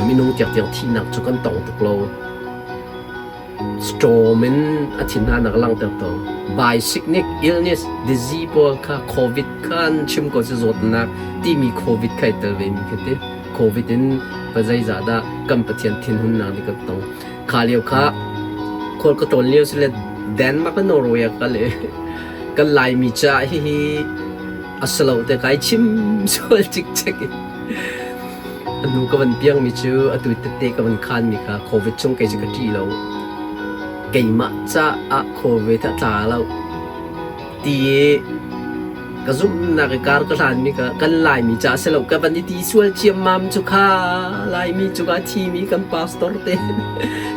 minung tiangtiang thihnak cu kan tong tuk lo. Storm in a thin hna nak langhter to. By sickness, illness, disease pawl kha COVID khan chim ko si zawtnak timi COVID khai tel ve mi khi ti. COVID in pa zeizah dah kan Pathian thinhunnak nih kan tong. Kha lio kha khual ka tlawn lio si le Denmark le Norway ah kal i kan Laimi ca hihi a si lo te kai chim sual cikcek i a hnu ka van piangmi cu atu tette ka van khanmi kha COVID chung kei cu ka ṭih lo. Keimah caah COVID a tla lo ti i Ka zumhnak i kar ka hlanmi kha kan Laimi ca si lo ka van i ti sual ciammam cu kha Laimi cu ka thimi kan pastor te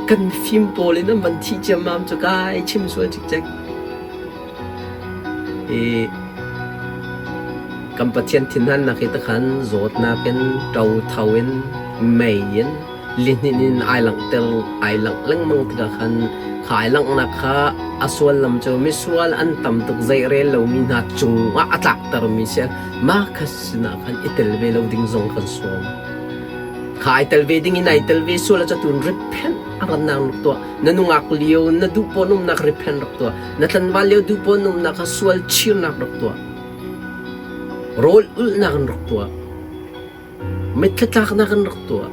kan mifim pawl in an van thi ciammam cu kai chim sual cikcek. I kan Pathian thinhannak hi takhan zawtnak in ṭotho in Mei in lihnin in ai langhter ai langh lengmang tikah khan kha ai langhnak kha a suallam cu misual an tam tuk zei rel lomi hna cungah a tlaktermi si. Mah kha sinah khan i tel ve lo ding zong kan sawm. Kha ai tel ve ding in ai tel ve sual ah cun repent a rannak rak tuah. Na nungak lio na duh pawn umnak repent rak tuah. Na tlanval lio duh pawn umnak kha sual chirnak rak tuah. Rawl ulhnak in rak tuah. Mitthli tlaknak in rak tuah.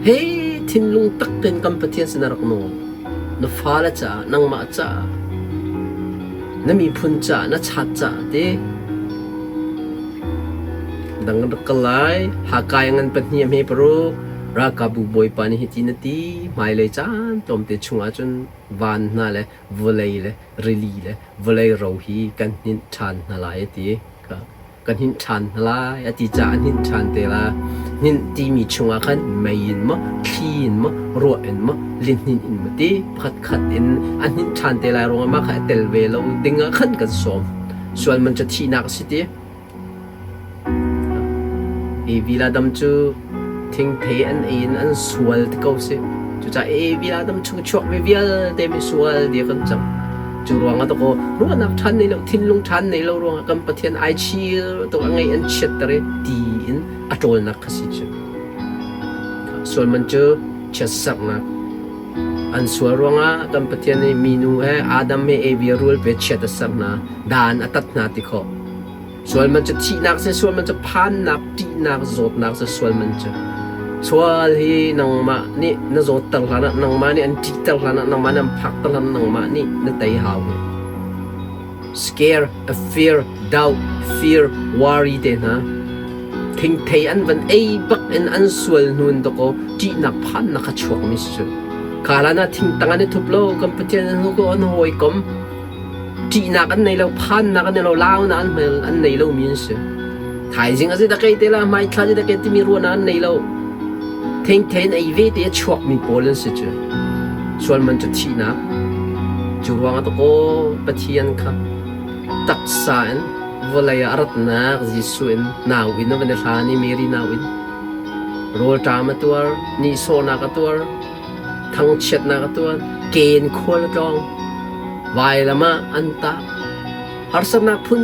Hei thinlung tak tein kan Pathian sinah rak nawl. Na fale caah, nangmah caah, na miphun caah, na chat caah ti. Dang rak kal lai. Hakai ngan pahnih a hme paruk. Ralkapbu bawipa nih hiti na ti. Hmailei caan tlawmte chungah cun van hna le vawlei le rili le vawlei ro hi kan hninh ṭhan hna lai a ti. Ka hninh ṭhan hna lai a ti caah a hninh ṭhan te la. Hninh timi chungah khan mei in maw, thli in maw, ruah in maw, lihnin in maw ti pakhatkhat in a hninh ṭhan te lai ruangah mah kha a tel ve lo ding ah khan kan sawm. Sual man cu thihnak a si ti. Evi le Adam cu thingthei an ei in an sual ti ko si. Cucaah Evi le Adam chung chuakmi vialte misual dia kan cang. Cu ruangah dakaw ruahnak ṭhan nei lo, thinlung ṭhan nei lo ruangah kan Pathian ai chir tuk a ngeih an chiatter i ti in a ṭawlnak kha si cu. Sual man cu chiatserhnak an sual ruangah kan Pathian nih minu he Adam he Evi rul pe chiat a ser hna, dan a tat hna ti khawh. Sual man cu thihnak si, sual man cu phannak, ṭihnak, zawtnak si sual man cu. Sual hi nangmah nih na zawtter hlan ah, nangmah nih an ṭihter hlan ah, nangmah nih an phakter hlan ah, nangmah nih na tei hau hi. Scare, a fear, doubt, fear, worry te hna. Thingthei an van ei bak in an sual hnu in dakaw ṭihnak phannak kha chuakmi si cu. Kha hlan ah thingtang an i thup lo, kan Pathian an hu ko, an hawikom. Ṭihnak an nei lo, phannak an nei lo, launak an hmel an nei lomi an si. Thaizing a si dah kei te la, hmaithla si dah kei timi ruahnak an nei lo. Thengthe in ei ve te a chuakmi pawl an si cu. Sual man cu thihnak. Cu ruangah takaw Pathian kha taksa in vawlei ah a ratnak Jesuh in nau in a van i hlan i Mary nau in rawlṭam a tuar, nihsawhnak a tuar, thangchiatnak a tuan, ke in khual a tlawng, vailam ah an tah. Harsatnak phun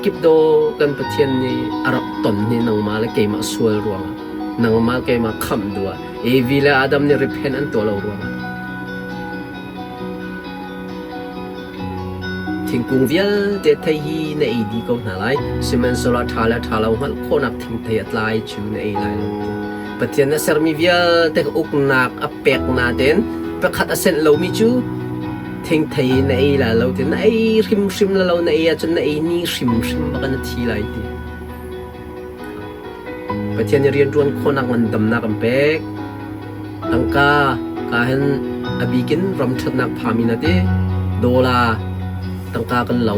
kip daw kan Pathian nih a rak ton hi nangmah le keimah sual ruangah, nangmah keimah khamh duh ah, Evi le Adam nih repent an tuah lo ruangah. Thingkung vialte thei hi na ei dih ko hna lai, sihmanhsehlaw a ṭha le a ṭha lo hngalh khawhnak thingthei a tlai cu na ei lai lo. Pathian a sermi vialte kha uknak a pek nain pakhat a senh lomi cu thingthei na ei lai lo ti na ei hrimhrim la lo na ei ahcun na ei ni hrimhrim bak in na thi lai ti. Pathian nih rianṭuan khawhnak ngandamnak an pek. Tangka ka hin a bikin ram ṭhatnak phami na ti. Dawla tangka kan lo.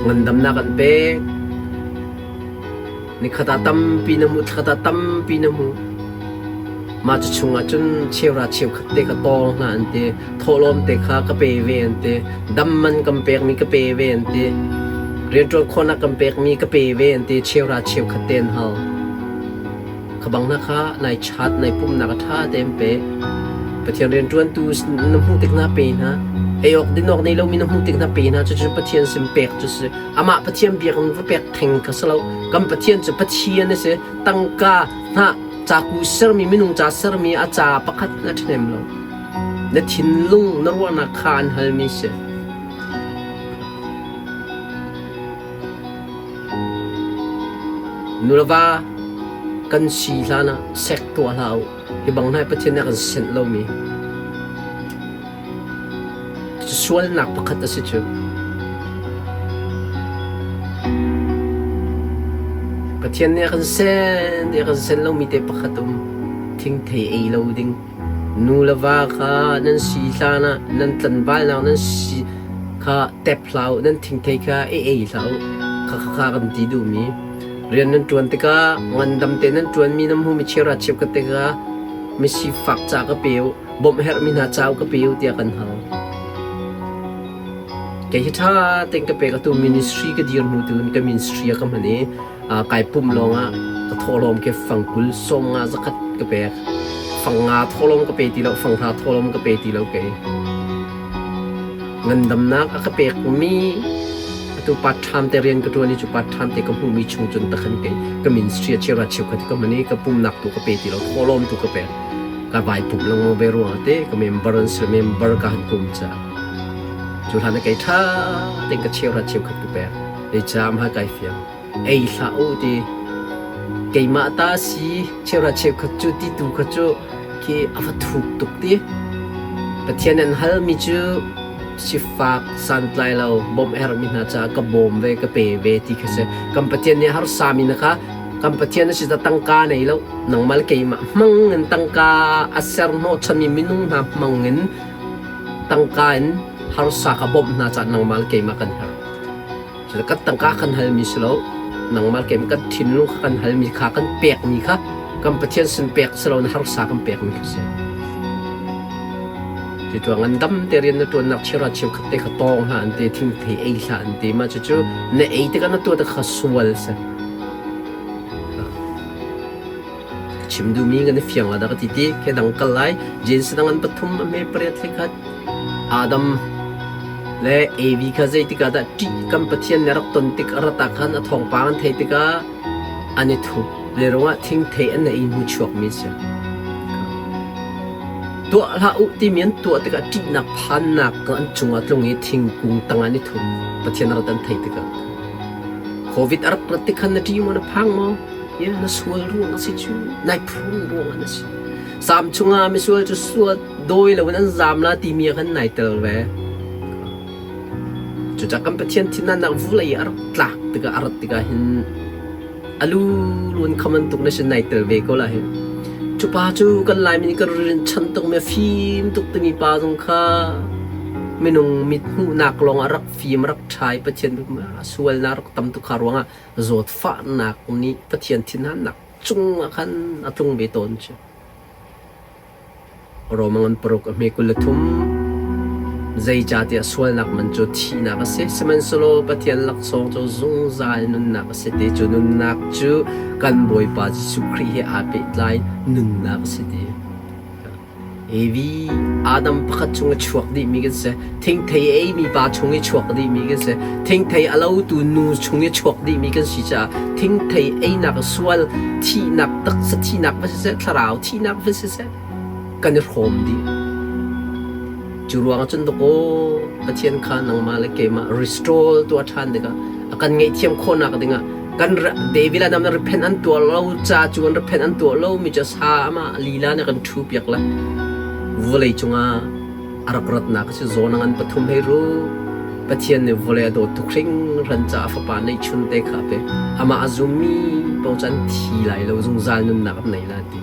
Ngandamnak an pek. Nikhat ah tampi na hmuh, thlakhat ah tampi na hmuh. Mah cu chungah cun cheuhra cheukhat te ka tawng hna an ti. Thawhlawm te kha ka pe ve an ti. Dam man kan pekmi ka pe ve an ti. Rianṭuan khawhnak kan pekmi ka pe ve an ti. Cheuhra cheukhat te an hal. Kha bang hna kha nai chat, nai pumnak a ṭha tein pe. Pathian rianṭuantu na hmuh tik hna pe hna. Ei awk din awk nei lomi na hmuh tik hna pe hna. Cucu Pathian sin pek cu si. Amah Pathian biakinn va pek theng kha si lo. Kan Pathian cu Pathian a si. Tangka hnah caku sermi minung ca sermi a ca pakhat na ṭhahnem lo. Na thinlung na ruahnak kha an halmi si. Nuleva kan si hlan ah sek tuah hlah u. Hi bang hna hi Pathian nih a kan senh lomi. Sualnak pakhat a si cu. Pathian nih a kan sen i a kan sen lomi te pakhat um. Thingthei ei lo ding. Nu le va kha nan si hlan ah nan tlanvalnak nan si kha tep hlah u, nan thingthei kha i ei hlah u. Kha kha kha kan ti duhmi. Rian nan ṭuan tikah ngandam te nan ṭuanmi nan hmuhmi chiara chiap ka tikah misifak ca ka pe u. Bawmh herhmi hna ca ka pe u tiah kan hal. Kei hi ṭha tein ka pek atu ministry ka dir hnu tu in ka ministry a ka hman i kai pumh lawngah Ka thawhlawm khi fang 20 sawm nga zakhat ka pek. Fang nga thawhlawm ka pe ti lo, fang hra thawhlawm ka pe ti lo kei. Ngandamnak a ka pekmi atu part time te rian ka ṭuan i cu part time te ka hmuhmi chung cun takhan kei ka ministry a cheuhra cheukhat ka hman i ka pumnak tu ka pe ti lo, thawhlawm tu ka pek. Ka vai pum lengmang ve ruangah te ka member an si member ka han kum caah. Cu hlan ah kei ṭha tein ka cheuhra cheukhat ka pek. Zeicah mah kai fiang. Ei hlah u ti. Keimah ta si cheuhra cheukhat cu ti tu kha cu khi a va thuk tuk ti. Pathian an halmi cu sifak santlai lo bawmh herhmi hna caah ka bawm ve ka pe ve ti kha si. Kan Pathian nih harsami na kha kan Pathian a si ta tangka nei lo nangmah le keimah hmang in tangka a ser hnawhchanmi minung hna hmang in tangka in harsa ka bawmh hna caah nangmah le keimah kan herh. Cu kan tangka kan halmi si lo, nangmah keimah kan thinlung kha kan halmi kha kan pekmi kha kan Pathian sin pek si lo na harsa kan pekmi kha si. Ti tuah ngandam te rian na tuannak chira cheukhat te kha tawng hlah an ti, thingthei ei hlah an ti, mah cucu na ei tikah na tuah te kha sual si. Chim duhmi kan i fiang la dah ka ti ti ke dang kal lai James dang an pathum a hme pariat hlei Adam le Evi kha zeitik ah dah ṭih kan Pathian nih a rak ton tik a rat ah khan a thawngpang an theih tikah an i thup le ruangah thingthei an ei hnu chuakmi a si. Tuah hlah u timi an tuah tikah ṭihnak phannak an cungah tlung i thingkung tangah an i thup. Pathian a rat an theih tikah. Covid a rak rat tik khan na ṭih maw na phang maw? Ya na sual ruang a si cu nai phung ruang ah na si. Sam chungah misual cu sual dawi loin an zaam la timi ah khan nai tel ve. Cucaah kan Pathian thinannak vulei a rak tlak tikah a rat tikah hin alu lun khaman tuk na sin nai tel ve ko la hin. Cu pa cu kan Laimi nih kan rin chan tuk mi fim tuk timi pa zong kha minung mit hmuhnak lawng ah rak fim rak ṭha i Pathian sualnak rak tam tuk kha ruangah zawtfahnak nih Pathian thinhannak cungah khan a tlung ve tawn cu. Rom ngan paruk a hme 23 Zeicahtiah sualnak man cu thihnak a si, sihmanhsehlaw Pathian laksawng cu zungzal nunnak a si ti cu nunnak cu kan Bawipa Jesuh Khrih he aa pehtlai nunnak a si ti. Evi Adam pakhat chung i chuak dihmi kan si. Thingthei a eimi pa chung i chuak dihmi kan si. Thingthei a lotu nu chung i chuak dihmi kan si caah thingthei einak sual thihnak taksa thihnak va siseh thlarau thihnak va siseh kan i hrawm dih. Cu ruangah cun dakaw Pathian kha nangmah le keimah restore tuah ṭhan tikah a kan ngaihthiam khawhnak dingah kan David Adam na repent an tuah lo ca cu an repent an tuah lo mi cu sa ama lila nih kan ṭhu piak la vawlei cungah a rak ratnak si zawn an pathum hei ru Pathian nih vawlei a dawt tuk hringhran caah fapa neihchun te kha a pek amah a zummi paoh cu an thi lai lo zungzal nunnak an nei la ti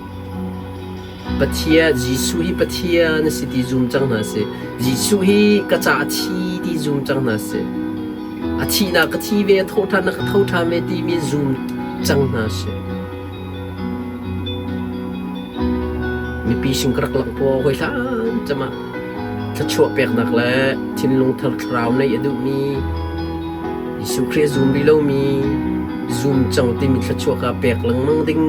Pathian Jesuh hi Pathian a si ti zum cang hna sih. Jesuh hi ka ca a thi ti zum cang hna sih. A thihnak ka thi ve, a thawhṭhannak ka tho ṭhan ve timi zum cang hna sih. Mipi sin ka rak langh paw hoi hlan cama thluachuah peknak le thinlung thar thlarau neih a duhmi Jesuh Khrih a zum rih lomi zum cang timi thluachuah kha pek lengmang ding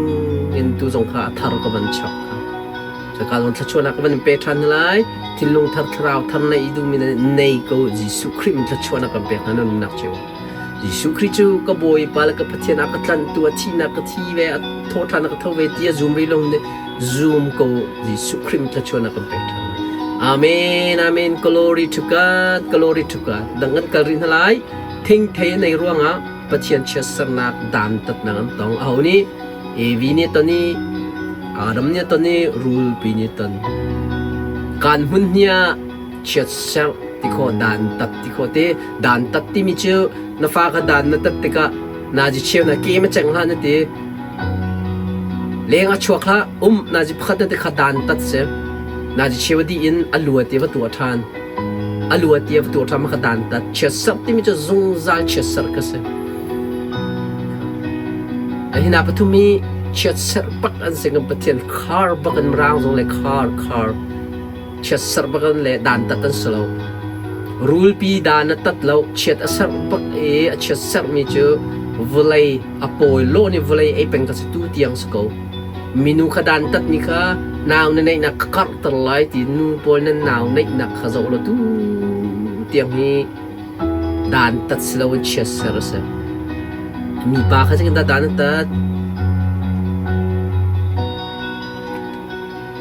in tu zong kha a thar ka van chap kha. Cuka zong thluachuahnak ka van in pe ṭhan hna lai. Thinlung thar thlarau thar neih i duhmi na nei ko Jesuh Khrih min thluachuahnak kan pek hna na nunnak cio. Jesuh Khrih cu ka Bawipa le ka Pathian a ka tlanhtu a thihnak ka thi ve a thawhṭhannak ka tho ve ti a zum rih lo nih zum ko Jesuh Khrih min thluachuahnak kan pek ṭhan. Amen amen glory to God glory to God dang kan kal rih hna lai thingthei nei ruangah Pathian chiatsernak dantatnak an tong aho nih Evi nih ton i Adam nih ton i rulpi nih ton kan hmun hnia chiatserh ti khawh dantat ti khawh te dantat timi cu na fa kha dan na tat tikah nazi cheu na ke ma cheng hlah na ti leng a chuak hlah um nazi pakhat na ti kha dan tat si nazi cheu di in a lua ti va tuah ṭhan a lua ti va tuah ṭhan ma kha dan tat chiatserh timi cu zungzal chiatserh ka si hina pathum hi chiatserh bak an si kan Pathian khar bak in mirang zong le khar khar chiatserh bak an le dantat an si lo. Rulpi dan a tat lo, chiat a serh bak i a chiatserhmi cu Vawlei a pawi lawh nih vawlei ei peng ka si tu tiang si ko. Minu kha dantatmi kha nau na neihnak ka karhter lai ti nu pawl nan nau neihnak kha zoh law tu tiang hi dantat si loin chiatser a si. Mipa kha zeitindah dan a tat?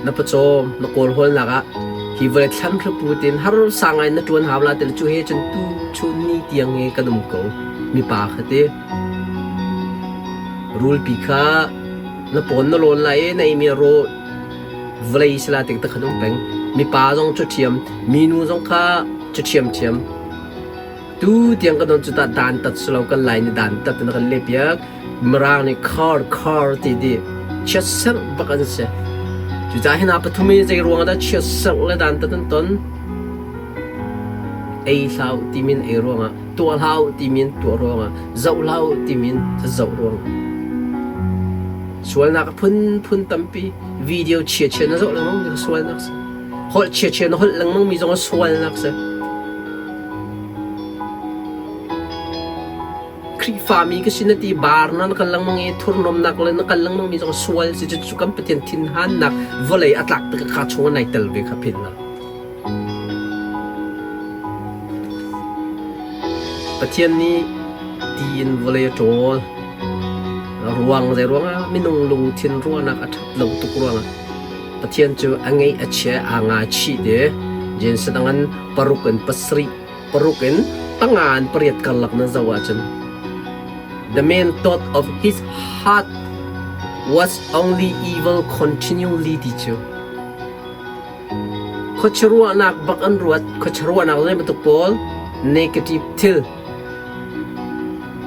Na pawcawm na kawlhawlnak ah hi vawlei thlanhri put in harsa ngai na ṭuan hau la ti cu he cun tu chun ni tiang hi kan um ko. Mipa kha ti. Rulpi kha na pawn na lawn lai i na eimi raw vawlei sila tik te khan um peng. Mipa zong cu ṭhiam, minu zong kha cu ṭhiamṭhiam. Tu tiang kan don cu ta dan tat si lo kan lai ni dan tat na kan lehpiak. Mirang nih khar khar ti di chiatserh bak an si. Cucaah hi hna pathum hi zei ruang ah dah chiatserh le dan tat an ton? Ei hlah u timi in ei ruangah, tuah hlah u timi in tuah ruangah, zoh hlah u timi in zoh ruangah. Sualnak a phunphun tampi video chia-chia na zoh lengmang mi kha sualnak si. Holh chia-chia na holh lengmang mi zong a sualnak si. Khrihfami ka si na ti bar na na kal lengmang i thurhnawmnak le na kal lengmang mi zong sual si cu kan Pathian thinhannak vawlei a tlak tik kha chung ah nai tel ve kha phin la. Pathian nih ti in vawlei a ṭawl. Ruang zei ruangah minung lungthin ruahnak a ṭhat lo tuk ruangah Pathian cu a ngeih a chia aa ngaichih te. Genesis dang paruk in pasarih paruk in panga in pariat karlak na zoh ahcun the main thought of his heart was only evil continually ti cu khuacharuahnak bak an ruat khuacharuahnak zei bantuk pawl negative thil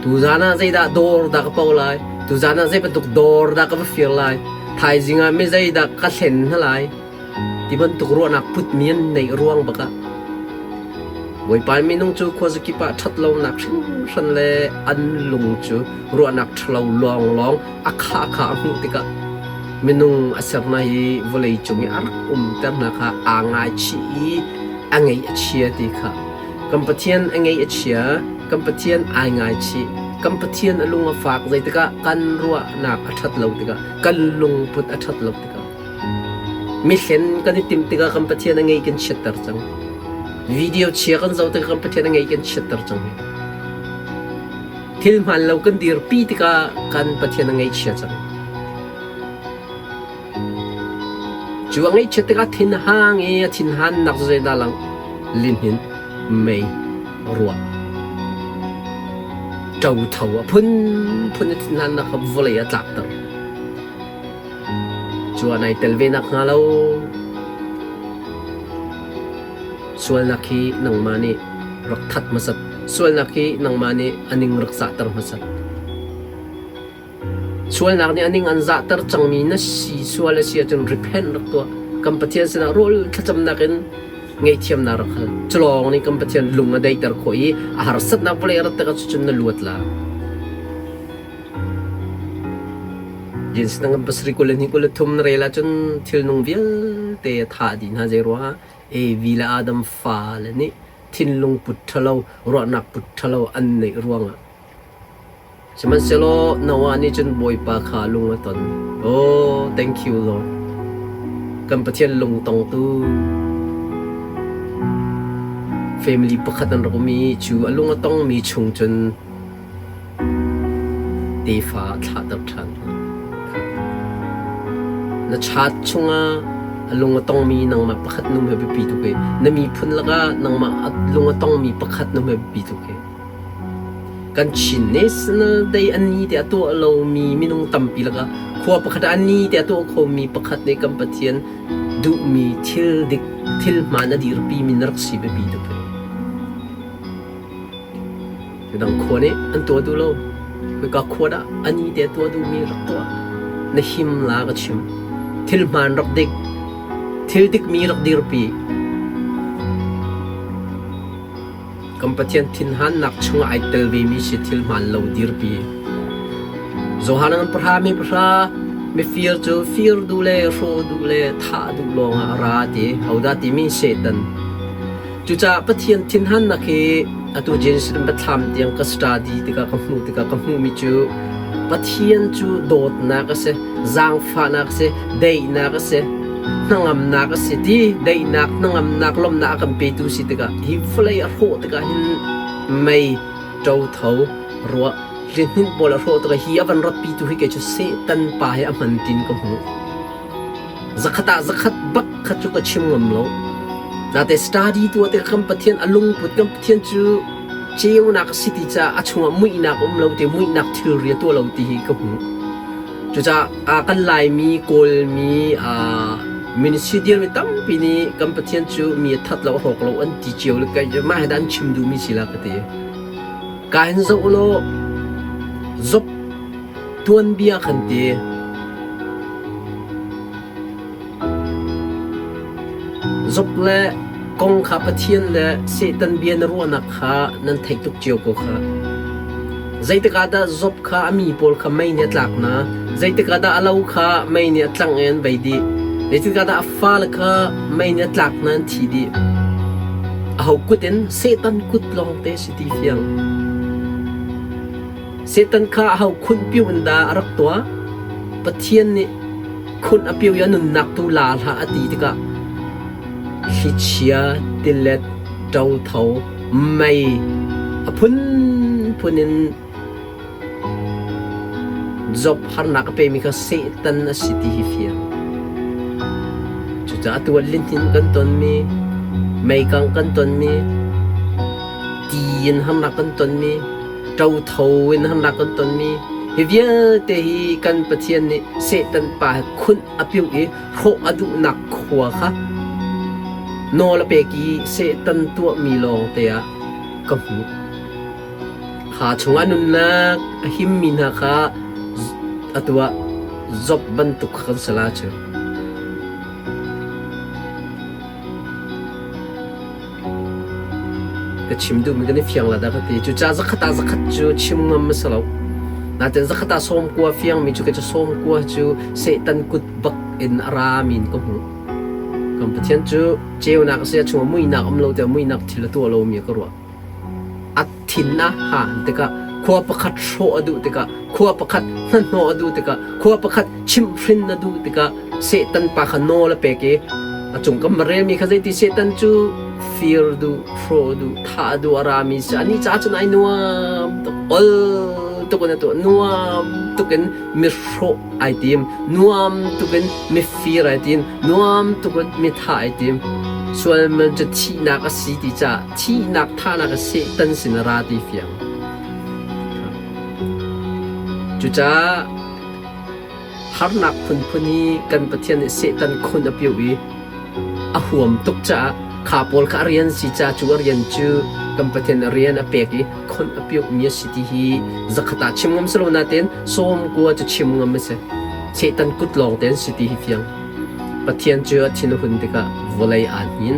tuzan ah zeidah dawr dah ka po lai tuzan ah zei bantuk dawr dah ka va fir lai thaizing ah mi zeidah ka thlen hna lai ti bantuk ruahnak putmi an neih ruang bak ah Bawipa minung cu khuazakip ah ṭhatlonak hringhran le an lung cu ruahnak ṭhalo lawnglawng a khah kha a hmuh tikah minung a ser hna i vawlei cung i a rak umter hna kha aa ngaichih i a ngeih a chia ti kha kan Pathian a ngeih a chia kan Pathian ai ngaichih kan Pathian a lung a fak zeitikah kan ruahnak a ṭhat lo tikah kan lungput a ṭhat lo tikah Mihlen kan i timh tikah kan Pathian a ngei kan chiatter cang. Video chia kan zoh tikah kan Pathian a ngei kan chiatter cang. Thil hmaan lo kan dirpi tikah kan Pathian a ngaihchia cang. Cu a ngaihchiat tikah thinhang i a thinhannak cu zeidah lang lihnin mei ruah ṭotho a phunphun a thinhannak kha vawlei a tlakter. Cu ah nai tel ve nakhnga lo sualnak hi nangmah nih rak that hmasat. Sualnak hi nangmah nih a ning rak zahter hmasat. Sualnak nih a ning an zahter cangmi na si sual a si ahcun repent rak tuah. Kan Pathian sinah rawl thlacamnak in ngaihthiamnak rak hal. Cu lawng nih kan Pathian lung a daihter khawh i a harsatnak vawlei a rat tikah cucun na luat la. Pasarih 22 23 na rel ahcun thilnung vialte a thah dih hna. Zeiruangah Evi le Adam fale nih thinlung put ṭhalo, ruahnak put ṭhalo an neih ruangah. Sihmanhsehlaw Noah nih cun Bawipa kha lung a ton. Oh, thank you Lord. Kan Pathian lungtongtu family pakhat an rak um i cu a lung a tongmi chung cun Tefa a thlahter ṭhan hna. Na chat chungah a lung a tongmi nangmah pakhat num he biapi tuk i na miphun lakah nangmah a lung a tongmi pakhat num he biapi tuk i kan Chin National Day a ni te a tuah lomi minung tampi lakah khua pakhat ah a ni te a tuah khomi pakhat nih kan Pathian duhmi thil dik thil hmaan a dirpimi na rak si biapi tuk i. Midang khua nih an tuah duh lo. Khoika khua dah ani te a tuah duhmi rak tuah. Na him la ka chim. Thil hmaan rak dik. Thil dikmi rak dirpi. Kan Pathian thinhannak chungah ai tel vemi si thil hmaan lo dirpi. Johan an pahra mi pahra mifir cu fir duh le hrawh duh le thah duh lawngah a ra ti. Hodah timi Satan. Cucaah Pathian thinhannak hi atu Jerusalem biathlam tiang ka study tikah ka hmuh tikah ka hmuhmi cu Pathian cu dawtnak a si, zaangfahnak a si, daihnak a si, hnangamnak a si ti daihnak, hnangamnak, lawmhnak a kan petu si tikah hi vawlei a hrawh tikah hin mei ṭotho ruah hlihninh pawl a hrawh tikah hi a van ratpitu hi kei cu Satan pa hi a hman tin ka hmuh. Zakhat ah zakhat bak kha cu ka chim ngam lo. Nate study tuah tikah kan Pathian a lungput kan Pathian cu ceunak a si ti caah a chungah muihnak um lo ti muihnak thilri a tuah lo ti hi ka hmuh. Cucaah kan Laimi, Kawlmi, ministry dirmi tampi nih kan Pathian cu mi a that lo a hrawk lo an ti cio le kai mah hi dah an chim duhmi si la ka ti. Ka hin zoh law Job tuanbia khan ti. Job le kong kha Pathian le Satan bia na ruahnak kha nan theih tuk cio ko kha. Zeitik ah dah Job kha a mi pawl kha mei nih a tlak na? Zeitik ah dah a lo kha mei nih a tlangh i an vei dih? Zeitik ah dah a fale kha mei nih a tlak na an thi dih? Aho kut in? Satan kut lawng te si ti fiang. Satan kha aho khunh piu in dah a rak tuah? Pathian nih khunh a piu i a nunnak tu la hlah a ti tikah thlichia, tilet, ṭotho, mei a phunphun in Job harnak a pemi kha Satan a si ti hi fiang. Cucaah atu ah lihnin kan tonmi, meikang kan tonmi, ti in harnak kan tonmi, ṭotho in harnak kan tonmi, hi vialte hi kan Pathian nih Satan pa he khunh a piuh i hrawh a duhnak khua kha nawl a pek i Satan tuahmi lawng te ah ka hmuh. Kha chungah nunnak a himmi hna kha atu ah Job bantuk kha kan si la cu. Ka chim duhmi kan i fiang la dah ka ti. Cucaah zakhat ah zakhat cu chim ngam a si lo. Nain zakhat ah sawmkua fiangmi cu kei cu sawmkua cu Satan kut bak in a rami in ka hmuh. Kan Pathian cu ceunak a si, a chungah muihnak um lo tiah muihnak thil a tuah lomi ka ruah. A thin a han tikah khua pakhat hrawh a duh tikah khua pakhat hnahnawh a duh tikah khua pakhat chimhhrin a duh tikah Satan pa kha nawl a pek i a cung kan va relmi kha zeiti Satan cu fir duh hrawh duh thah duh a rami si anih caah cun ai nuam tuk ol tuk in a tuah nuam tuk in mi hrawh ai tim nuam tuk in mifir ai tim nuam tuk in mi thah ai tim sualman cu thihnak a si ti caah thihnak thahnak a Satan sin a ra ti fiang cucaah harnak phunphun hi kan Pathian nih Satan khun a piu i a huam tuk caah kha pawl kha a rian si caah cu a rian cu kan Pathian a rian a pek i khon a piuhmi a si ti hi zakhat ah chim ngam si lo nain sawm kua cu chim ngam a si. Satan kut lawng te an si ti hi fiang. Pathian cu a thin a hun tikah vawlei aa hnin.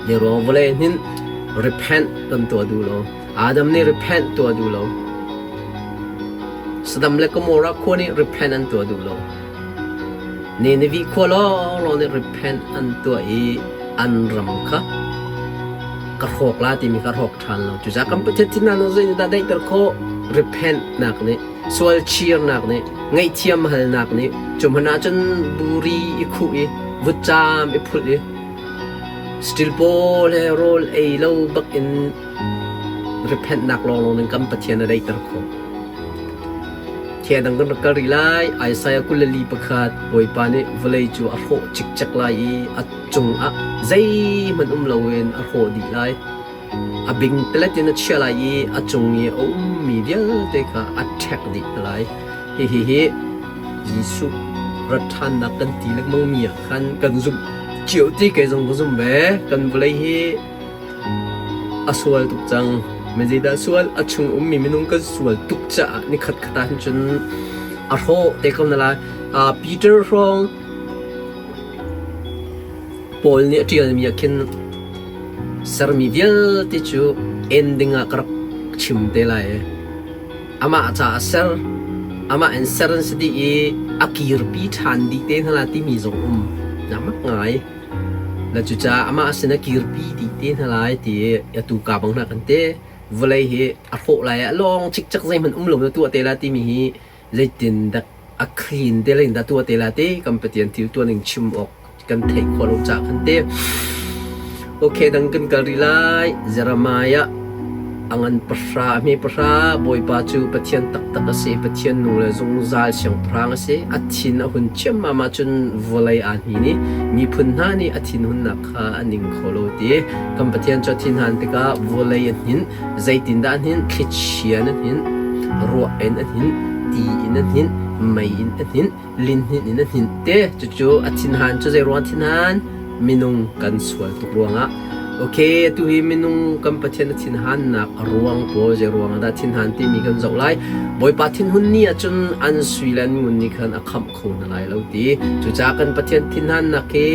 Le ruang vawlei hnin repent kan tuah duh lo. Adam nih repent tuah duh lo. Sodom le Gomorrah khua nih repent an tuah duh lo. Nineveh khua lawnglawng nih repent an tuah i an ram kha ka hrawk la timi kha hrawk ṭhan lo. Cucaah kan Pathian thinhnak nih zeitindah daihter khawh? Repent nak nih, sual chirnak nih, ngaihthiam halnak nih, cu hmanh ah cun buri i khuh i vutcaam i phulh i stil pawl he rawl ei lo bak in repent nak lawnglawng in kan Pathian a daihter khawh. Thia dang kan rak kal rih lai. Isaiah 24 Bawipa nih vawlei cu a hrawh cikcek lai i a cungah zeihmanh um loin a hrawh dih lai. A bingtelet in a chiah lai i a cung i a ummi vialte kha a ṭhek dih hna lai. Hihi hi Jesuh rat ṭhannak kan ti lengmangmi ah khan kan zumh cio ti kei zong ka zumh ve. Kan vawlei hi A sual tuk cang. Mi zeidah sual? A chung ummi minung kan sual tuk caah nikhat khat ah hin cun a hrawh te ko na lai. Peter hrawng Paul nih a ṭialmi ah khin sermi vialte cu ending ah ka rak chim te lai. Amah caah ser, amah in ser an si dih i a kirpi ṭhan dih te hna la timi zong um. Na mak ngai. Na cucaah amah sin a kirpi dih te hna lai ti atu ka bang hna kan ti. Vawlei hi a hrawh lai ah lawng cikcek zeihmanh um lo na tuah te la timi hi zeitin dak a clean te lein dah tuah te la ti kan Pathian thil tuah ning chim awk kan theih khawh lo caah kan ti. Okay, dang kan kal rih lai. Jeremiah a ngan pahra a hme pahra Bawipa cu Pathian taktak a si Pathian nung le zungzal siangpahrang a si a thin a hun ciammam ahcun vawlei aa hnin i miphun hna nih a thinhunnak kha an ing kho lo ti kan Pathian cu a thinhan tikah vawlei a hnin zeitindah a hnin thlichia in a hnin ruah in a hnin ti in a hnin mei in a hnin linhninh in a hninh te. Cucu a thinhan cu zei ruang thinhan? Minung kan sual tuk ruangah. Okay, atu hi minung kan Pathian a thinhannak a ruang pawl zei ruang ah dah thinhan timi kan zoh lai. Bawipa thinhun ni ahcun an sui le an ngun nih khan a khamh kho hna lai lo ti. Cucaah kan Pathian thinhannak hi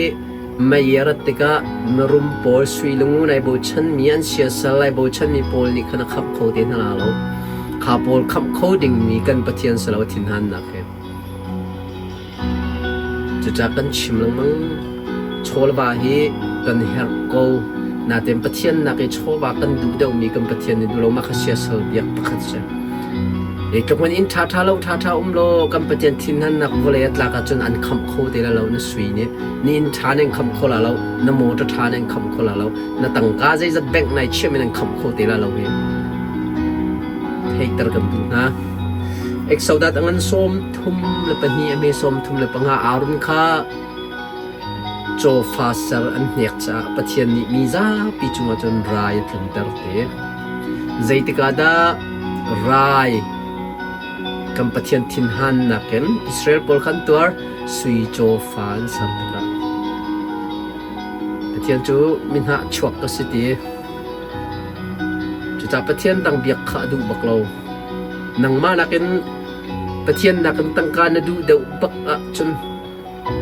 mei a rat tikah mirum pawl sui le ngun ai bochanmi an siasal ai bochanmi pawl nih khan a khamh kho te hna la lo. Kha pawl khamh kho dingmi kan Pathian si lo a thinhannak hi. Cucaah kan chim lengmang. Chawlva hi kan herh ko. Nain Pathian nak i chawva kan duh deuhmi kan Pathian nih duh lo mah kha siasal biak pakhat si. Tluk man inn ṭhaṭha lo ṭhaṭha um law kan Pathian thinhannak vawlei a tlak ahcun an khamh kho te la lo na sui nih. Ni inn ṭha nih an khamh kho la lo, na motor ṭha nih an khamh kho la lo, na tangka zeizat bank nai chiah in an khamh kho te la lo hi. Theihter kan duh hna. Exodus a ngan 32 a hme 35 Aaron kha cawfa ser an hnek caah Pathian nih mi zapi cungah cun rai a tlunter te. Zeitik ah dah rai kan Pathian thinhannak in Israel pawl kha an tuar? Sui cawfa an ser tikah. Pathian cu mi hnahchuak ka si ti. Cucaah Pathian dang biak kha a duh bak lo. Nangmah nakin Pathian nakin tangka na duh deuh bak ahcun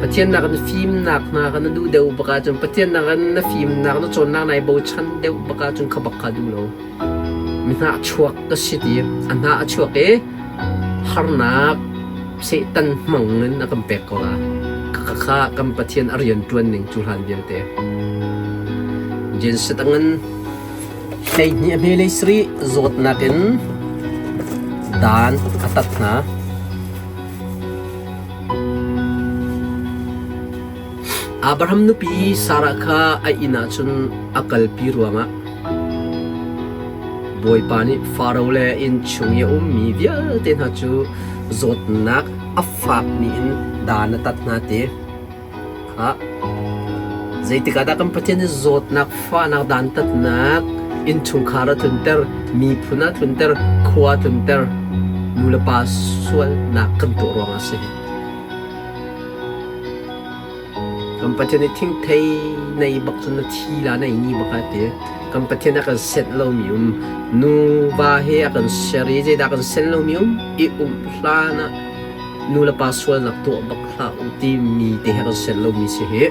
Pathian nakin fimnak hna kha na duh deuh bak ahcun Pathian nakin na fimnak na cawnnak nai bochan deuh bak ahcun kha bak kha duh lo. Mi hnahchuak ka si ti a hnah a chuak i harnak Satan hmang in a kan pek ko la. Khakha kha kan Pathian a rian ṭuan ning cu hlan vialte. Jenset a ngan 12 a hme lei sarih zawtnak in dan a tat hna. Abraham nupi Sarah kha a inn ah cun a kalpi ruangah Bawipa nih Faro le innchung i a ummi vialte hna cu zawtnak a fakmi in dan a tat hna ti. Khah! Zeitik ah dah kan Pathian nih zawtnak, fahnak, dantatnak, innchungkhar a tlunter, miphun a tlunter, khua a tlunter, nu le pa sualnak kan tuah ruangah a si. Kan Pathian nih thingthei nei bak cun na thi la na ei ni bak a ti. Kan Pathian a kan senh lomi um, nuva he a kan ser i zeidah a kan senh lomi um, i umh hlan ah nu le pa sualnak tuah bak hlah u timi te he kan sian lomi si hi.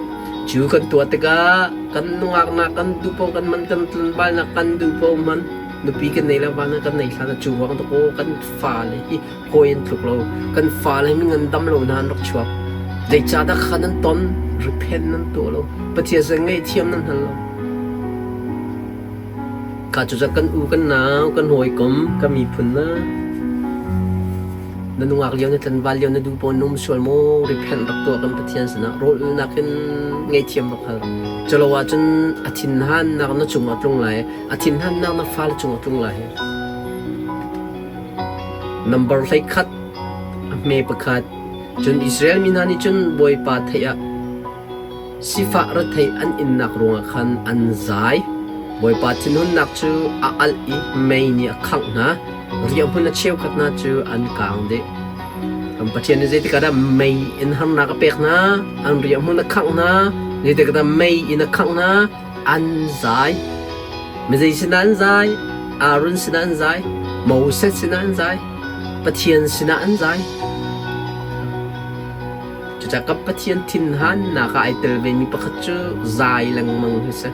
Cu kan tuah tikah kan nungaknak kan duh paoh kan man kan tlunvalnak kan duh paoh man nupi kan nei le va kan nei hlan ah cu ruang dakaw kan fale hi hawi an tluk lo. Kan fale mi ngandam lo hna an rak chuak. Zeicahdah kha nan ton? Repent nan tuah lo. Pathian sin ngaihthiam nan hal lo. Ka cu kan u kan nau kan hawikom kan miphun na Na nungak lio na tlanval lio na duh pawn na um sual maw repent rak tuah kan Pathian sinah rawl ulnak in ngaihthiam rak hal. Culo ahcun a thinhannak na cungah tlung lai, a thinhannak na fale cungah tlung lai. Number 11 a hme pakhat cun Israel mi hna nih cun Bawipa theih ah Sifah rethei an innak ruangah khan an zai. Bawipa thinhunnak cu a alh i mei nih a khangh hna. Riahhmun a cheukhat hna cu an kaang dih. Kan Pathian nih zeitik ah dah mei in harnak a pek hna, an riahhmun a khangh hna, zeitik ah dah mei in a khangh hna, an zai. Mizei sinah an zai? Aaron sinah an zai, Moses sinah an zai, Pathian sinah an zai. Cucaah ka Pathian thinhannak ah ai tel vemi pakhat cu zai lengmang hi si.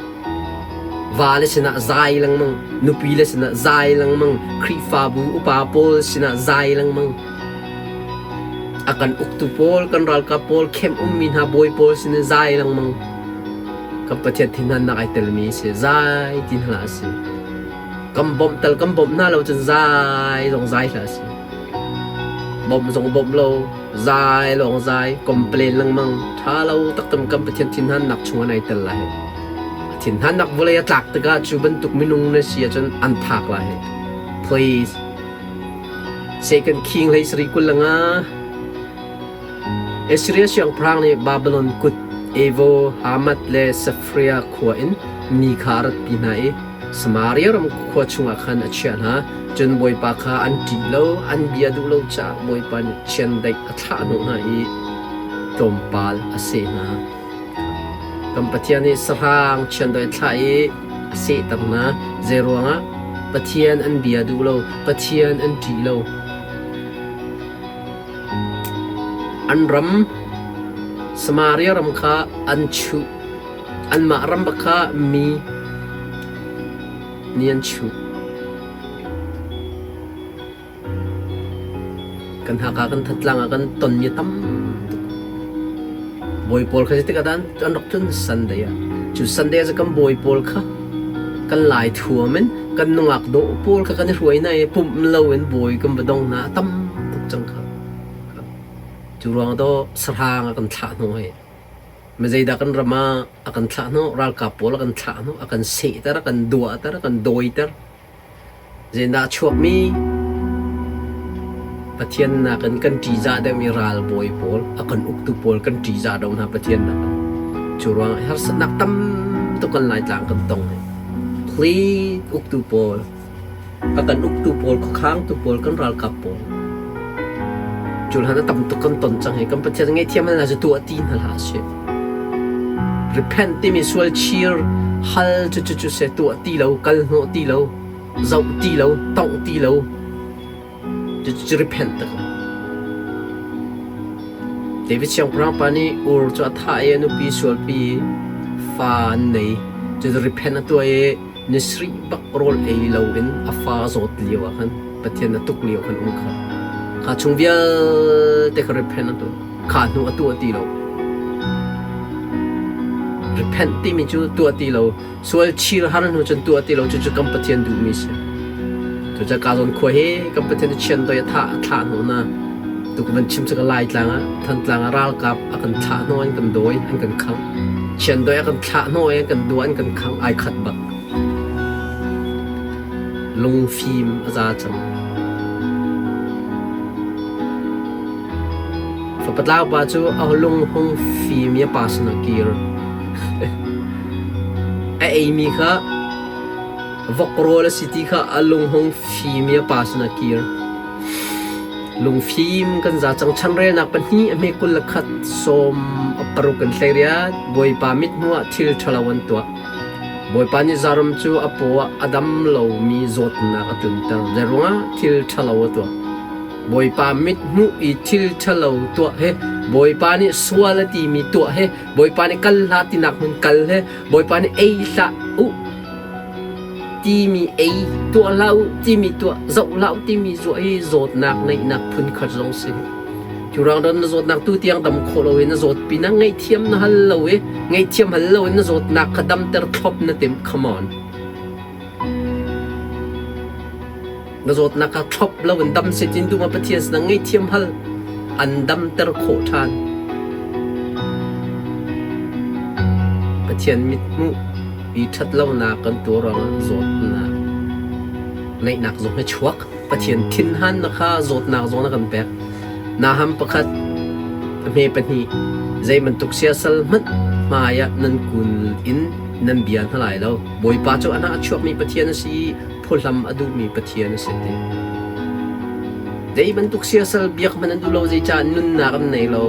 Vale sinah zai lengmang, nupile sinah zai lengmang, Khrihfabu upa pawl sinah zai lengmang. A kan uktu pawl, kan ralkap pawl, khem ummi hna bawi pawl sinah zai lengmang. Kan Pathian thinhannak ai telmi si. Zai ti hna hlah si. Kan bawmh tal kan bawmh hna lo cun zai zong zai hlah si. Bawmh zong bawmh lo, zai lawng zai, complain lengmang. Ṭha lo taktak kan Pathian thinhannak chungah nai tel lai. A thinhannak vawlei a tlak tikah cu bantuk minung na si ahcun an phak lai. Please. Second King hlei sarih 25. Assyria siangpahrang nih Babylon kut Evo, Hamath le Safria khua in mi kha a ratpi hna i Samaria ram khua chungah khan a chiah hna. Cun Bawipa kha an ṭih lo, an bia duh lo caah Bawipa nih chiandeih a thlahhnawh hna i tlawmpal a seh hna. Kan Pathian nih sahrang chiandeih a thlah i a sehter hna. Zeiruangah? Pathian an bia duh lo, Pathian an ṭih lo. An ram, Samaria ram kha an chuh. Anmah ram bak kha mi nih an chuh. Kan Haka kan Thantlang ah kan tonmi a tam tuk. Bawi pawl kha zeitik ah dah an rak tlun Sunday ah. Cu Sunday ah kan bawi pawl kha kan lai thuam in kan nungak dawh pawl kha kan i hruai hna i pumh lo in bawi kan va dong hna a tam tuk cang kha. Cu ruang ah sahrang a kan thlah hnawh hei. Mizeidah kan ram ah a kan thlah hnawh, ralkap pawl a kan thlah hnawh, a kan sehter, a kan duahter, a kan dawiter. Zeidah a chuakmi Pathian nakin kan ṭihzah deuhmi ralbawi pawl, a kan uktu pawl kan ṭihzah deuh hna Pathian nakin. Cu ruangah harsatnak tam tuk kan Laitlang kan tong hei. Please uktu pawl, a kan uktu pawl, khuakhangtu pawl, kan ralkap pawl. Cu hlan a tam tuk kan ton cang hei. Kan Pathian ngaihthiam hal hna cu tuah ti hna hlah sih. Repent timi sual chir hal cu cu cu se tuah ti lo, kal hnawh ti lo, zoh ti lo, tongh ti lo. Cu cu repent tak. David siangpahrang pa nih Ur cu a thah i a nupi sualpi fa an nei. Cu repent a tuah i ni sarih bak rawl ei lo in a fa a zawt lio ah khan Pathian a tuk lio khan um kha. Kha chung vialte kha repent a tuah. Kha hnu a tuah ti lo. Repent timi cu tuah ti lo. Sual chir har hnu cun tuah ti lo cucu kan Pathian duhmi si. Cucaah ka zawn khua hi kan Pathian a chian doi a thah a thlah hnu na tu ka van chim cu ka lai tlang ah Thantlang ah ralkap a kan thlah hnu an kan dawi an kan khang. Chian doi a kan thlah hnu i an kan dua an kan khang ai khat bak. Lungfim a za cang. Fapatlau pa cu a lung hung fim i a pa sinah kir. A eimi kha vok rawl a si ti kha a lung hung fim i a pa sinah kir. Lungfim kan za cang chanrelnak pahnih a hme 21 sawm a paruk kan hlei riat Bawipa mithmuh ah thil ṭhalo an tuah. Bawipa nih zaram cu a paw ah a dam lomi zawtnak a tlunter. Zeiruangah thil ṭhalo a tuah? Bawipa mithmuh i thil ṭhalo tuah he Bawipa nih sual a timi tuah he Bawipa nih kal hlah tinak hmun kal he Bawipa nih ei hlah u timi ei tuah hlah u timi tuah zoh hlah u timi zuah hi zawtnak neihnak phun khat zong si. Cu ruang na zawtnak tu tiang dam khawh lo in na zawt pinah ngaihthiam na hal lo i ngaihthiam hal lo in na zawtnak kha damter thlop na timh. Come on. Na zawtnak kha thlop lo in dam se tin duh ma Pathian sinah ngaihthiam hal an damter khawh ṭhan. Pathian mithmuh i ṭhat lonak kan tuah ruangah zawtnak neihnak zong hi chuak. Pathian thinhannak kha zawtnak zong na kan pek. Naham pakhat hme pahnih zei bantuk siasal hmanh hmai ah nan kun in nan bia hna lai lo. Bawipa cu a hnah a chuakmi Pathian a si i phuhlam a duhmi Pathian a si ti. Zei bantuk siasal biak hmanh an duh lo zeicah nunnak an nei lo.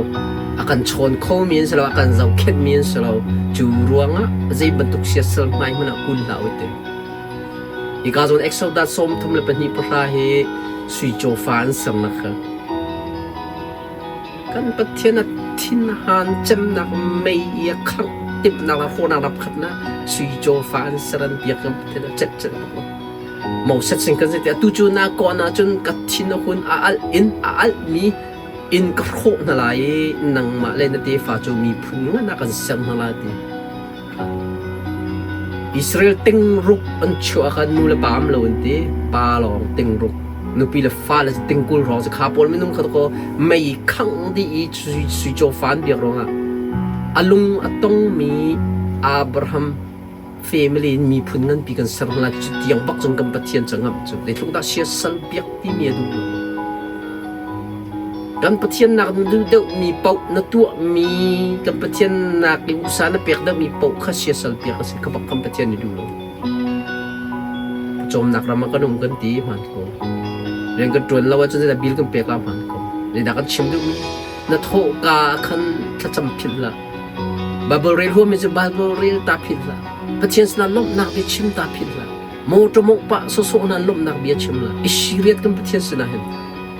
A kan chawn khomi an si lo, a kan zohkhenhmi an si lo. Cu ruangah zei bantuk siasal hmai hmanh ah kun hlah u ti. Hika zawn Exodus 32 pahra hi sui cawfa an sernak kha kan Pathian a thinhan cemnak mei i a khangh timhnak le hrawhnak rap khatnak sui cawfa an ser an biak kan Pathian a celh celh bak lo. Moses sin kan zeiti atu cu na kawn ahcun ka thin a hun a alh in a alhmi in ka hrawh hna lai i nangmah le na tefa cu miphun ngan ah kan ser hna lai ti. Israel tingruk an chuah kha nu le pa am lo an ti. Pa lawng tingruk. Nupi le fale cu tingkul hrawng si. Kha pawl minung kha kaw mei khangh dih i sui caw fan biak ruangah a lung a tongmi Abraham family in miphun nganpi kan ser hna cu tiang bak cun kan Pathian cu ngamh cu zeitluk dah siasal biak timi a duh lo. Kan Pathian nak na duh deuhmi paoh na tuahmi kan Pathian nak i usa na pek deuhmi paoh kha siasal biak a si kha bak kan Pathian nih duh lo. Cawmnak ram ah kan um kan ti hmaan ko. Rian kan ṭuan lo ahcun zeidah bil kan pek la hmaan ko. Zeidah kan chim duhmi na thawhka ah khan thlacam philh hlah. Bible rel huammi cu Bible rel ta philh hlah. Pathian sinah lawmhnak bia chim ta philh hlah. Mawṭaw mawngh pah sawsawh hna lawmhnak bia chim hlah. I siriat kan Pathian sinah hin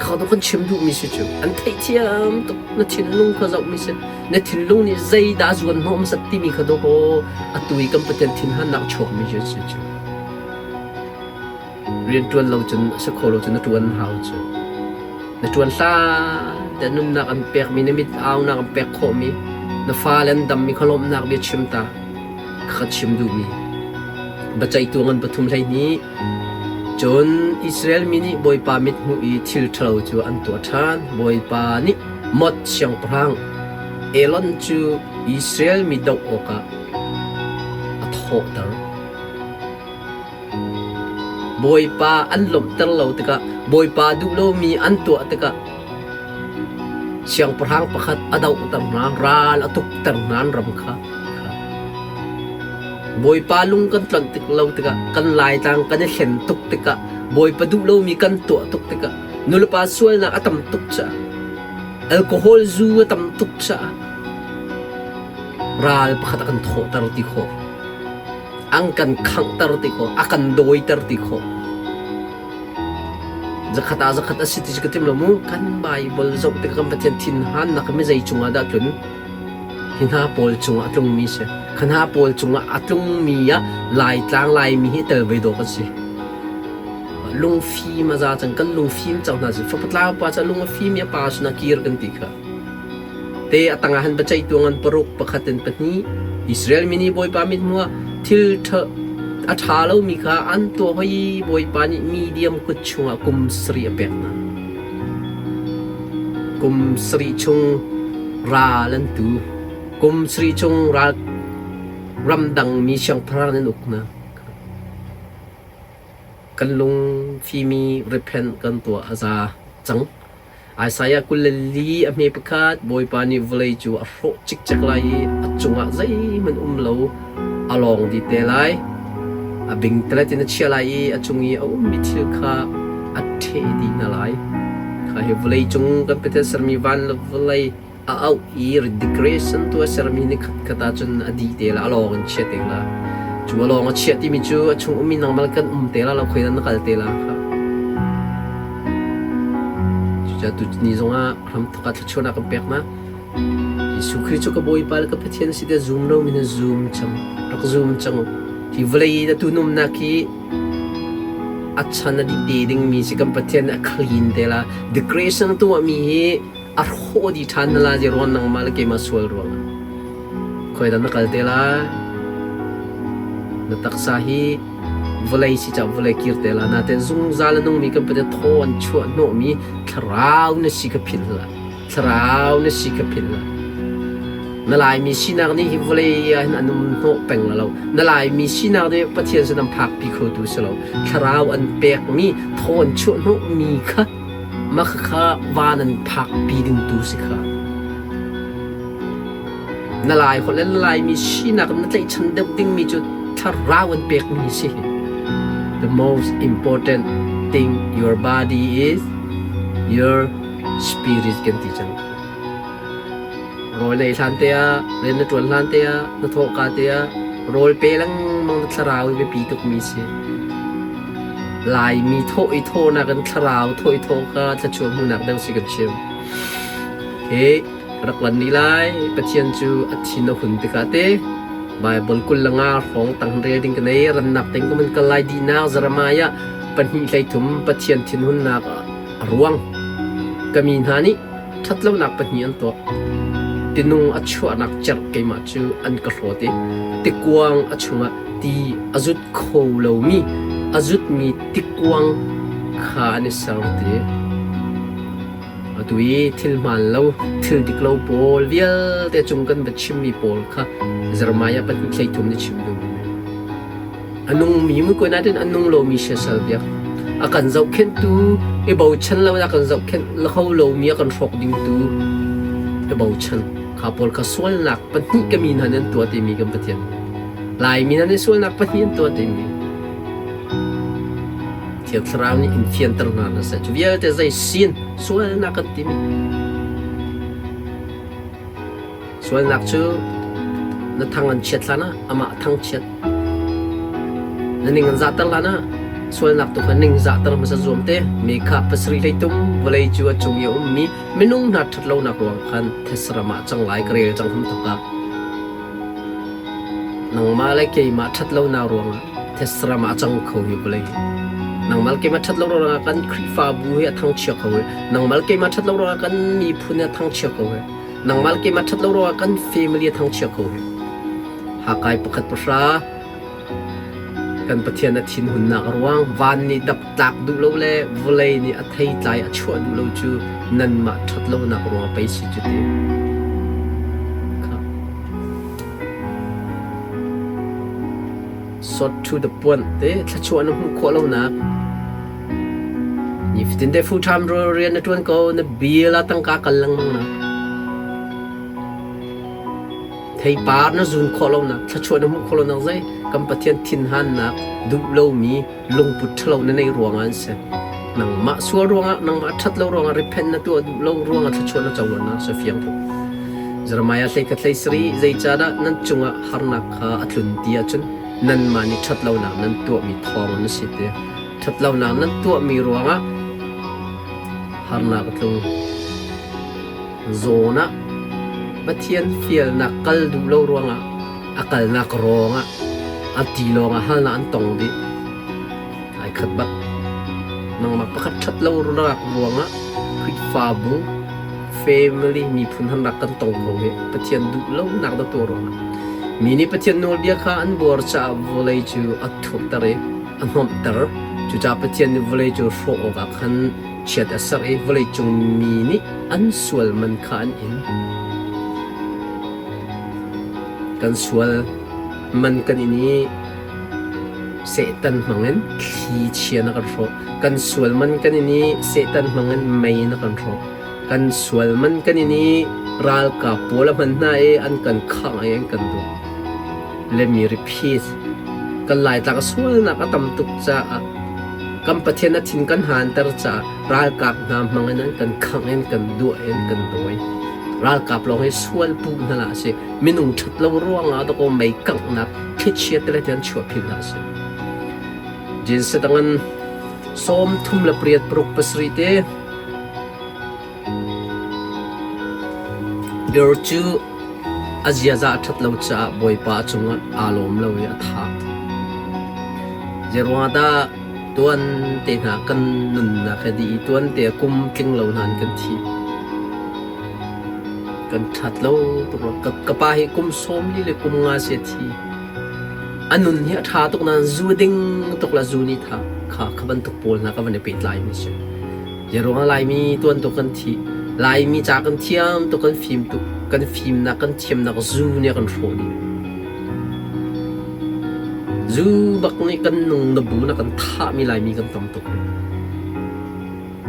kha tu kan chim duhmi si cu an theihthiam tuk na thinlung kha zohmi si na thinlung nih zeidah zuan hnawh hmasat timi kha dawkaw atu i kan Pathian thinhannak chuakmi cu si cu rian ṭuan lo cun a si kho lo cun na ṭuan hau cu na ṭuan hlan te nunnak an pekmi na mit aunak an pek khawhmi na fale an dammi kha lawmhnak bia chim ta kha chim duhmi biaceihtu ngan pathum 12 cun Israel mi nih Bawipa mithmuh i thil ṭhalo cu an tuah ṭhan Bawipa nih Mot siangpahrang Elon cu Israel mi doh awkah a thawhter. Bawipa an lawmhter lo tikah Bawipa duh lomi an tuah tikah siangpahrang pakhat a dohter hna, ral a tukter hna an ram kha. Bawipa lung kan tlonh tik lo tikah kan laitlang kan i hlen tuk tikah Bawipa duh lomi kan tuah tuk tikah nulepa sualnak a tam tuk caah alcohol zu a tam tuk caah ral pakhat a kan thawhter ti khawh. An kan khanghter ti khawh, a kan dawiter ti khawh. Zakhat ah zakhat a si ti ka tim lo mu. Kan Bible zoh tik kan Pathian thinhannak mi zei cungah dah tlun? Hi hna pawl cungah a tlungmi si. Kha hna pawl cungah a tlungmi ah Laitlang Laimi hi tel ve dawh kan si. Lungfim a za cang kan lungfim cang hna si. Fapatlau pa ca lung a fim i a pa sinah kir kan ti kha. Te a tangah han biaceihtu ngan paruk pakhat in pahnih Israel mi nih Bawipa mithmuh ah thil ṭha a ṭha lomi kha an tuah hoi i Bawipa nih medium kut chungah kum sarih a pek hna. Kum sarih chung ral an tu. Kum sarih chung ral ramdang mi siangpahrang an uk hna. Kan lung fimi repent kan tuah a za cang. Isaiah 24 a hme pakhat Bawipa nih vawlei cu a hrawh cikcek lai i a cungah zeihmanh um lo a lawng dih te lai. A bingtalet in a chiah lai i a cung i a ummi thil kha a ṭheh dih hna lai. Kha hi vawlei cung kan Pathian sermi van le vawlei a auh i decoration tu a sermi ni khatkhat ahcun a dih te la, a lawng in chiah te la. Cu a lawng a chiah timi cu a chung ummi nangmah kan um te la lo khoi na kal te la kha. Cucaah tu ni zongah hramthok ah thluachuahnak kan pek na. Jesuh Khrih cu ka Bawipa le ka Pathian si te zum lo mi na zum cang. Rak zum cang. Hi vawlei na tu numnak hi a chan a dih te dingmi si kan Pathian a clean te la. Decoration tuahmi hi a hrawh dih ṭhan na la zi ruang nangmah le keimah sual ruangah khoi dah na kal te lai na taksa hi vawlei si cah vawlei kir te la nain zungzal a nungmi kan Pathian thaw an chuah hnawhmi thlarau na si kha philh hlah thlarau na si kha philh hlah na Laimi sinak nih hi vawlei ah hin an um hnawh peng la lo na Laimi sinak nih Pathian sin an phakpi khotu si lo thlarau an pekmi thaw an chuah hnawhmi kha Mah khakha van an phakpi dingtu si kha. Na Lai holh le na Laimi sinak na tlaihchan deuh dingmi cu thlarau an pekmi si. The most important thing your body is your spirit kan ti cang. Rawl na ei hlan te ah, rian na ṭuan hlan te ah, na thawhka te ah rawl pe lengmang na thlarau hi biapi tukmi si. Laimi thawh i thawhnak in thlarau thawh i thawh kha thluachuah hmuhnak deuh si kan chim. Hi rak lan ni lai Pathian cu a thin a hun tikah te Bible 25 hrawng tang rel ding ka nei rannak teng ka man kal lai dihnak Jeremiah 2:13 Pathian thinhunnak a ruang ka mi hna nih Ṭhatlonak pahnih an tuah. Tinung a chuahnak cerh keimah cu an ka hlawt i tikuang a chungah Ti a zut kho lomi a zutmi tikuang kha an i ser ti. Atu i thil hmaan lo, thil dik lo pawl vialte cung kan va chimmi pawl kha Jeremiah 2:13 nih chim duhmi. A nungmi mui nain a nung lomi siasal biak. A kan zohkhenhtu i bochan lo a kan zohkhenh kho lomi a kan hrawk dingtu i bochan. Kha pawl kha sualnak pahnih ka mi hna nih an tuah timi kan Pathian. Laimi hna nih sualnak pahnih an tuah timi. Thiang Thlarau nih in fianter hna na seh. Cu vialte zei sin sualnak kan timi. Sualnak cu na thang an chiat hlan ah amah thangchiat. Na ning an zahter hlan ah sualnak tu kha ning zahter hmasa zuam te. Mi kha pasarih hlei tum vawlei cu a cung i a ummi minung hna ṭhatlonak ruang khan thesram ah cang lai ka rel cang hramthok ah. Nangmah le keimah ṭhatlonak ruangah thesram ah a cang kho hi vawlei hi. Nangmah le keimah ṭhatlo ruangah kan Khrihfabu hi a thangchia kho hi. Nangmah le keimah ṭhatlo ruangah kan miphun hi a thangchia kho hi. Nangmah le keimah ṭhat lo ruangah kan family a thangchia kho hi. Hakai pakhat pahra kan Pathian a thinhunnak ruang van nih dap tlak duh lo le vawlei nih a theitlai a chuah duh lo cu nanmah ṭhat lonak ruangah pei si cu ti. Kha. Short to the point te thluachuah na hmuh khawh lonak Nifatin te full time rian na ṭuan ko, na bill ah tangka kal lengmang nak. Theipar na zun khawh lonak, thluachuah na hmuh khawh lonak zei kan Pathian thinhannak duh lomi lungput ṭhalo na neih ruangah an si. Nangmah sual ruangah, nangmah ṭhat lo ruangah, repent na tuah duh lo ruangah thluachuah na co lonak si fiang tuk. Jeremiah hlei khat hlei sarih zeicahdah nan cungah harnak kha a tlun ti ahcun nanmah nih ṭhat lonak nan tuahmi thawng na si ti. Ṭhatlonak nan tuahmi ruangah harnak a tlung. Zawn ah Pathian fialnak kal duh lo ruangah a kalnak rawngah a tilawng ah halnak an tong dih. Ai khat bak. Nangmah pakhat ṭhat lo ruangah Khrihfabu, family, miphun harnak kan tong kho hi Pathian duh lonak na tuah ruangah. Mi nih Pathian nawlbia kha an buar caah vawlei cu a thurter i a hnomhter. Cucaah Pathian nih vawlei cu hrawh awkah khan chiat a ser i vawleicung mi nih an sual man kha an in. Kan sual man kan in i Satan hmangin thli chia na kan hrawh. Kan sual man kan in i Satan hmangin mei na kan hrawh. Kan sual man kan in i ralkap pawl a hman hna i an kan khangh i an kan duh. Let me repeat. Kan Laitlak sualnak a tam tuk caah kan Pathian a thin kan hanter caah ralkap hna hmang in an kan khangh in kan duah in kan dawi. Ralkap lawng hi sual puh hna lah si. Minung ṭhat lo ruangah dakaw mei kanghnak thlichia tele te an chuah phil hlah si. Jinse dangan sawm thum le pariat paruk pasarih te Bir cu a ziaza a ṭhat lo caah Bawipa cungah aa lawm lo i a thah. Zeiruangah tuan te hna kan nunnak hi a dih i tuan te kum tling lo hna in kan thi. Kan ṭhat lo tuk rua. Ka pa hi kum 40 le kum nga si a thi. A nun hi a ṭha tuk nain zu ding tuk le zu nih tha kha kha bantuk pawl hna ka van i pehtlai mi si. Zeiruangah Laimi tuan tuk kan thih? Laimi ca kan thiam tuk, kan fim tuk, kan fimnak, kan thiamnak zu nih a kan hrawh dih. Zu bak nih kan nung na bu na kan thahmi Laimi kan tam tuk.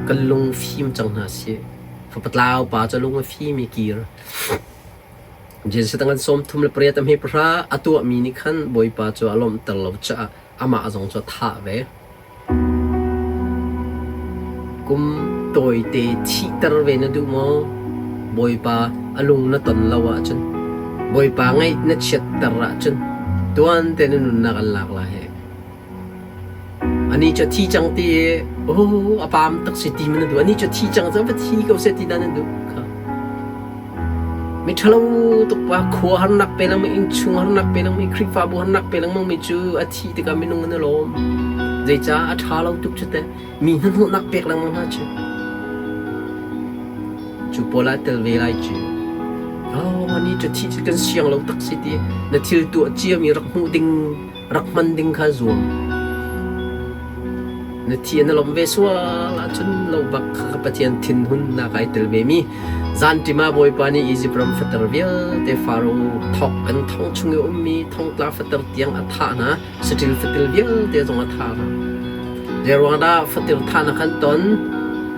Kan lung fim cang hna sih. Fapatlau pa cu lung a fim i kir. Jesuh kan sawm thum le pariat a hme pahra a tuahmi nih khan Bawipa cu a lawmhter lo caah amah zong cu a thah ve. Kum tawite thihter ve na duh maw? Bawipa a lung na ton lo ahcun, Bawipa ngaih na chiatter ahcun tuante na nunnak an lak lai hih. Anih cu a thi cang ti i oh a paam tak si ti ma na duh? Anih cu a thi cang cang va thi ko seh ti dah na duh? Kha. Miṭhalo tuk pa khua harnak pe lengmang, innchung harnak pe lengmang, Khrihfabu harnak pe lengmang mi cu a thih tikah minung an i lawm. Zeicah a ṭha lo tuk cu teh mi hnahnawhnak pek lengmang hna cu. Cu pawl ah tel ve lai cu. Oh, ani cu thih cu kan siang lo tak si ti na thil tuah ciami rak hmuh ding. Rak hman ding kha zuam. Na thi na lawmh ve sual ahcun lo bak kha Pathian thinhunnak ai tel vemi. Zanṭim ah Bawipa nih Izipt ram fater vialte Faro thawk an thong chung i ummi thongtla fater tiang a thah hna, saṭil fatil vialte zong a thah hna. Zeiruang dah fatir thahnak an ton?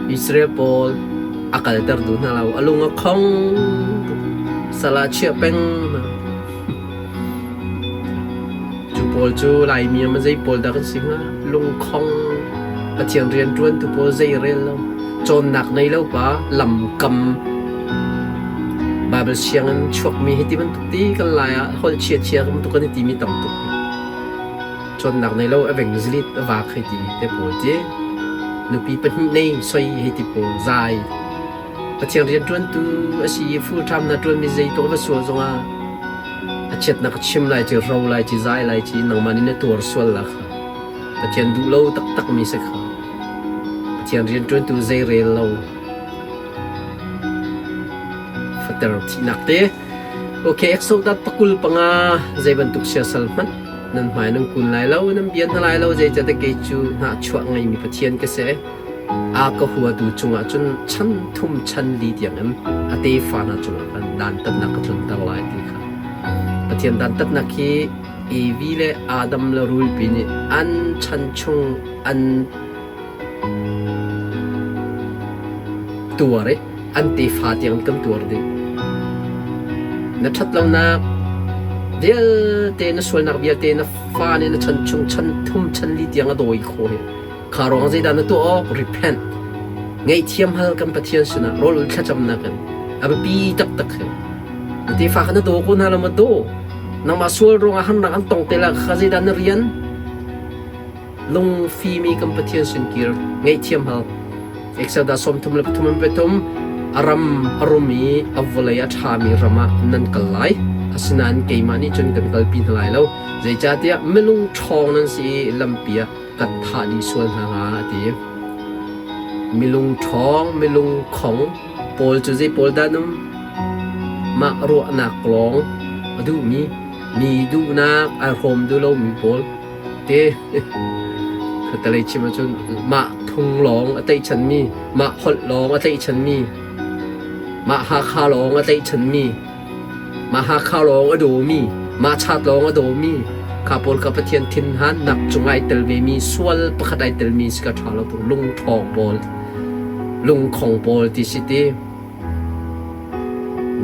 Israel pawl a kalter duh hna lo. A lung a khong tuk. Sal ah chiah peng hna. Cu pawl cu Laimi ah zei pawl dah kan si hnga? Lungkhong, Pathian rianṭuantu pawl zei rel lo, cawnnak nei lo pa, lamkam, Baibal sianginn chuakmi hi ti bantuk ti kan lai ah holh chiachia bantuk kan i timi tam tuk. Cawnnak nei lo, a vengzelit, a vak hei ti te pawl ti. Nupi pahnih nei soi hei ti pawl zai. Pathian rianṭuantu a si i full time na ṭuanmi zei tuk va sual zongah a chiatnak a chim lai ci, ro lai ci, zai lai ci, nangmah nih na tuar sual la kha. Pathian duh lo taktakmi si kha. Pathian rianṭuantu zei rel lo. Fater thihnak te. Okay, Exodus pakul panga zei bantuk siasal hmanh nan hmai nan kun lai lo, nan bia hna lai lo, zeicahtiah kei cu hnahchuah ngeimi Pathian ka si. A ka huatu cungah cun chan thum chan li tiangin a tefa hna cungah khan dantatnak ka tlunter lai ti kha. Pathian dantatnak hi Evi le Adam le rulpi nih an chan chung an tuar i an tefa tiang kan tuar dih. Na ṭhatlonak vialte, na sualnak vialte na fa nih na chan chung chan thum chan li tiang a dawi khawh hi. Kha ruang zeidah na tuah awk? Repent. Ngaihthiam hal kan Pathian sinah rawl ul thlacamnak in a biapi taktak hi. Na tefa kha na daw ko hna lo ma daw? Nangmah sual ruangah harnak an tong te la kha zeidah na rian? Lungfimi kan Pathian sin kir ngaihthiam hal. Exodus 33 an pathum a ram a rum i a vawlei a ṭhami ram ah nan kal lai. Asinain keimah nih cun kan kalpi hna lai lo. Zeicahtiah minung ṭhawng nan si i lampi ah kan thah dih sual hna hnga a ti. Milung ṭhawng, milung khong pawl cu zei pawl dah num? Mah ruahnak lawng a duhmi, mi duhnak ai hrawm duh lomi pawl te. Khatalei chim ahcun mah phung lawng a tlaihchanmi, mah holh lawng a tlaihchanmi, mah Hakha lawng a tlaihchanmi, Mah Hakha lawng a dawmi, mah chat lawng a dawmi, kha pawl kha Pathian thinhannak cung ai tel vemi sual pakhat ai telmi si ka ṭha lo tuk lungṭhawng pawl, lungkhong pawl ti si ti.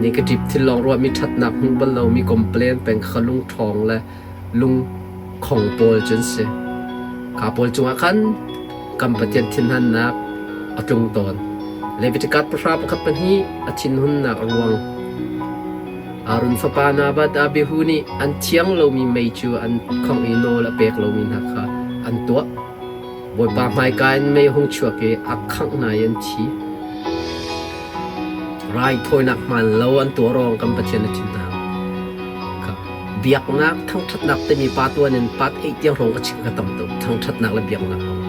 Negative thil lawng ruahmi ṭhatnak hmuh bal lomi complain peng kha lungṭhawng le lungkhong pawl cu an si. Kha pawl cungah khan kan Pathian thinhannak a tlung tawn. Leviticus pahra pakhat pahnih a thinhunnak a ruang. Aaron fapa Nabat Abihu nih an thiang lomi mei cu an khongh i nawl a pek lomi hna kha an tuah. Bawipa hmaika in mei a hung chuak i a khangh hna i an thi. Raithawinak hmaan lo an tuah ruang kan Pathian a thin hna. Biaknak thangṭhatnak timi pa tuan in part 8 tiang hrawng ka chim ka tam tuk. Thangṭhatnak le biaknak kong.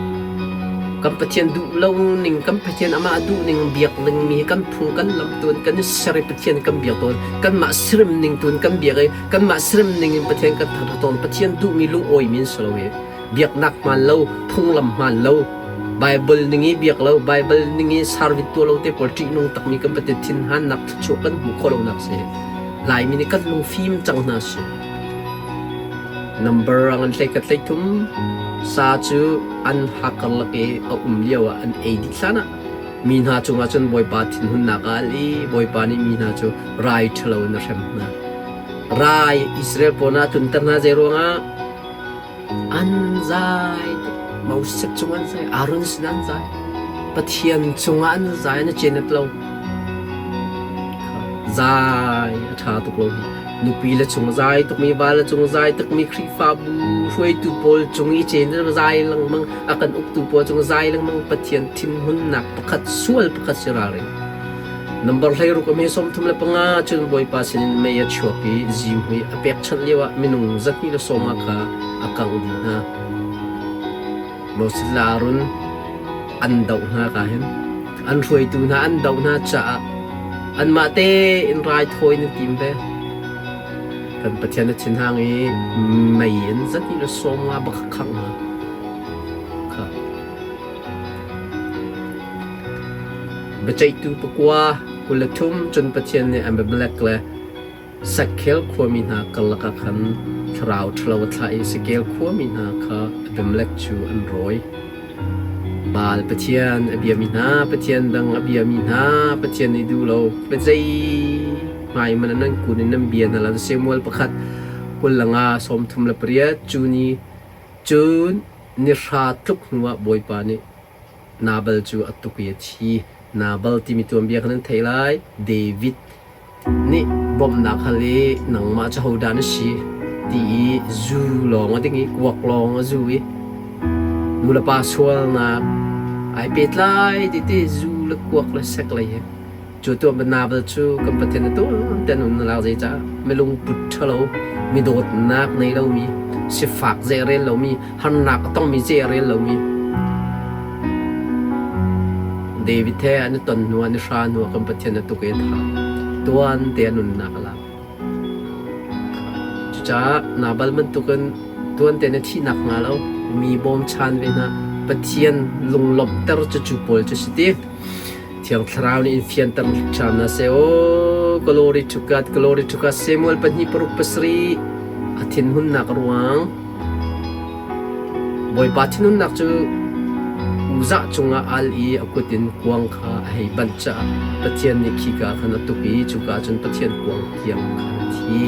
Kan Pathian duh lo ning, kan Pathian amah duh ning biak ning mi kan phung kan lam tuan kan ser i Pathian kan biak tawn. Kanmah sirim ning tuan kan biak i kanmah sirim ning in Pathian kan thangṭhat tawn. Pathian duhmi lungawi mi an si lo i biaknak hmaan lo, phunglam hmaan lo, Bible ning i biak lo, Bible ning i service tuah lo te pawl ṭihnung takmi kan Pathian thinhannak thluachuah kan hmuh khawh lonak si. Laimi nih kan lungfim cang hna si. Number a ngan hlei khat hlei thum sa cu an hakarlak i a um lio ah an ei dih hlan ah mi hna cungah cun Bawipa thinhunnak a al i Bawipa nih mi hna cu rai ṭhalo in a hrem hna. Rai Israel pawl ah tlunter hna zei ruangah an zai tuk. Moses cung an zai, Aaron sin an zai, Pathian cungah an zai na cenet lo. Zai a ṭha tuk lo hi. Nupi le chung zai tukmi, va le cung zai tukmi Khrihfabu hruaitu pawl cung i cen zai lengmang, a kan uktu pawl cung zai lengmang Pathian thinhunnak pakhat sual pakhat si ralring. Nambar 16 a hme 35 cun Bawipa sinin mei a chuak i zihmui a pekchanh lioah minung 250 kha a kangh dih hna. Moses le Aaron an doh hna ka hin an hruaitu hna an doh hna caah anmah tein raithawi an tim ve. Kan Pathian a thinhang i mei in zahnih le 50 bak kha khangh hna. Kha. Biaceihtu pakua 23 cun Pathian nih Abimelek le Sakhel khuami hna karlak ah khan thlarau ṭhalo a thlah i Sakel khuami hna kha Abimelek cu an rawi. Baal pathian a biami hna, pathian dang a biami hna, Pathian nih duh lo. Zei hmai hmanh ah nan kun in nan bia hna lo. Samuel pakhat 25 38 cu ni cun ni hra tluk hnuah Bawipa nih Nabal cu a tuk i a thi. Nabal timi tuanbia kha nan theih lai. David nih bawmhnak hal i nangmah cu hodah na si ti i zu lawng a ding i kuak lawng a zu i nulepa sualnak ai pehtlai ti ti zu le kuak le sek lei hi cu tuah Nabal cu kan Pathian na tuan te nun na lak zeicah milung put ṭhalo mi dawtnak nei lomi sifak zei a rel lomi harnak a tongmi zei a rel lomi David he an i ton hnu an i hra hnu ah kan Pathian a tuk i a thah. Tuan te a nunnak a lak. Cucaah Nabal bantukin tuan te na thihnak hnga lo mi bawmchan ve hna. Pathian lunglawmhter cu cu pawl cu si ti. Thiang Thlarau nih in fianter ṭhan hna seh. Oh, glory to God, glory to God. Samuel pahnih paruk pasarih a thinhunnak a ruang. Bawipa thinhunnak cu Uzah cungah al i a kut in kuang kha a hei banh caah Pathian nih khika khan a tuk i cuka cun Pathian kuang kiang khan a thi.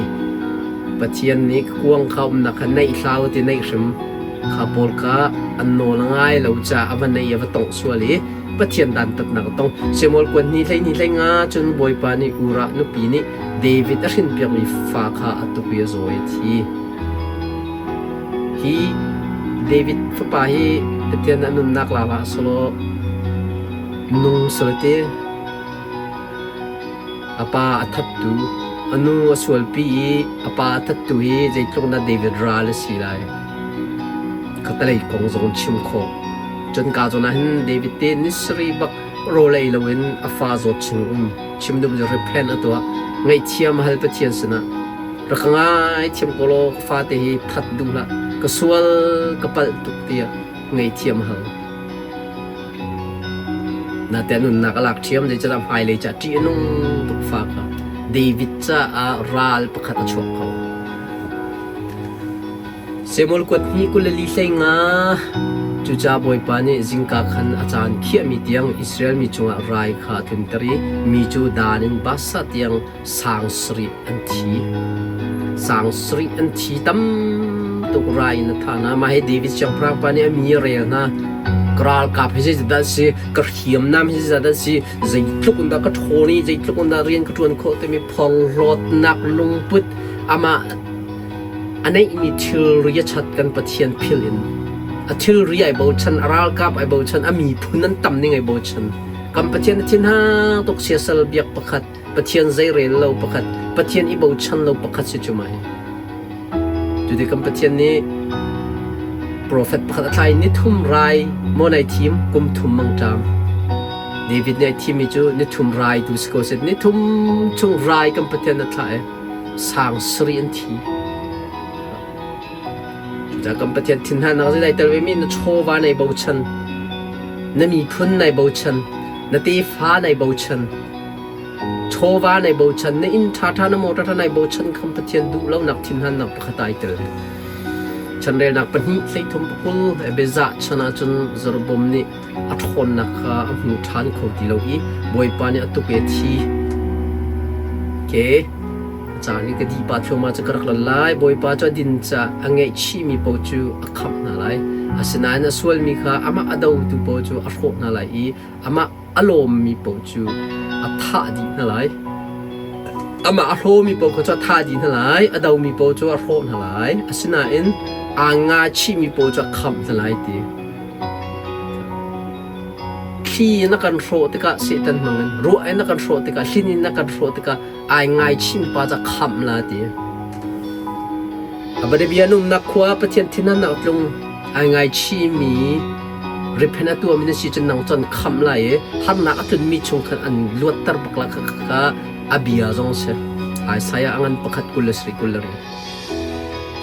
Pathian nih kuang kha umnak kha naih hlah u ti naih hrim kha pawl kha an nawl a ngai lo caah a va naih i a va tongh sual i Pathian dantatnak a tong. Samuel kuan ni hlei ni hlei nga cun Bawipa nih Uriah nupi nih David a hrinpiakmi fa kha a tuk i a zaw i a thi. Hi David fapa hi Pathian a nunnak la hlah selaw nung selaw a pa a thattu, a nu a sualpi i a pa a thattu hi zeitluk dah David ral a si lai. Khatalei kong zong chim khawh. Cun ka zawn ah hin David te ni sarih bak rawl ei loin a fa zawt chung um chim duh cu repent a tuah. Ngaihthiam a hal Pathian sinah. Rak ka ngaithiam ko law ka fate hi that duh hlah. Ka sual ka palh tuk tiah ngaihthiam a hal. Natein nunnak a lak ṭhiam zeicahtiah hmailei ca ṭih a nung tuk fa kha David caah ral pakhat a chuak kho. Samuel kuat hnih 24 hlei nga Cucaah Bawipa nih zingka khan a caan khiahmi tiang Israel mi cungah rai kha a tlunter i mi cu Dan in Baasha tiang sang sarih an thi. Sang sarih an thi tam tuk rai in a thah hna. Mah hi David siangpahrang pa nih a mi a rel hna. Ka ralkap hi zeidah a si, ka hriamnam hi zeidah a si, zeitluk in dah ka ṭhawn i zeitluk in dah rian ka ṭuan khawh timi phorhlawtnak lungput amah A neihmi thilri a chat kan Pathian philh in a thilri ai bochan, a ralkap ai bochan, a miphun an tam ning ai bochan. Kan Pathian a thinhang tuk siasal biak pakhat, Pathian zeirel lo pakhat, Pathian i bochan lo pakhat si cu mai. Cuti kan Pathian nih profet pakhat a thlai ni thum rai maw nai thim kum thum mangṭam. David nih ai thimmi cu ni thum rai tu si ko seh ni thum chung rai kan Pathian a thlah i sang sarih an thi. Cucaah kan Pathian thinhangnak zei dai tel ve mi na chawva nai bochan, na miphun nai bochan, na tefa nai bochan, chawva nai bochan, na inn ṭhaṭha na motor ṭha nai bochan kham Pathian duh lonak thinhannak pakhat ai tel. Chanrelnak pahnih hleithum pakul Ebezah chan ahcun Jeroboam nih a ṭhawnnak kha a hmu ṭhan kho ti lo i Bawipa nih a tuk i a thi. Ke a caan i ka dih pah thluahmah cu ka rak lan lai. Bawipa cu a din caah a ngaihchihmi paoh cu a khamh hna lai. Asinain a sualmi kha amah a dotu paoh cu a hrawh hna lai i amah a lawmmi paoh cu a thah dih hna lai. Amah a hlawmi paoh kha cu a thah dih hna lai, a domi paoh cu a hrawh hna lai. Asinain aa ngahchihmi paoh cu a khamh hna lai ti. Thli in a kan hrawh tikah Satan hmangin, ruah in a kan hrawh tikah, hlin in a kan hrawh tikah ai ngaichih pa ca khamh la ti. Abadabia numnak khua Pathian thinhannak tlung ai ngaichihmi repent a tuahmi na si cun nang cun khamh lai i harnak a tlunmi chung khan an luatter bak la kha a bia zong si. Isaiah a ngan pakhat 27 20.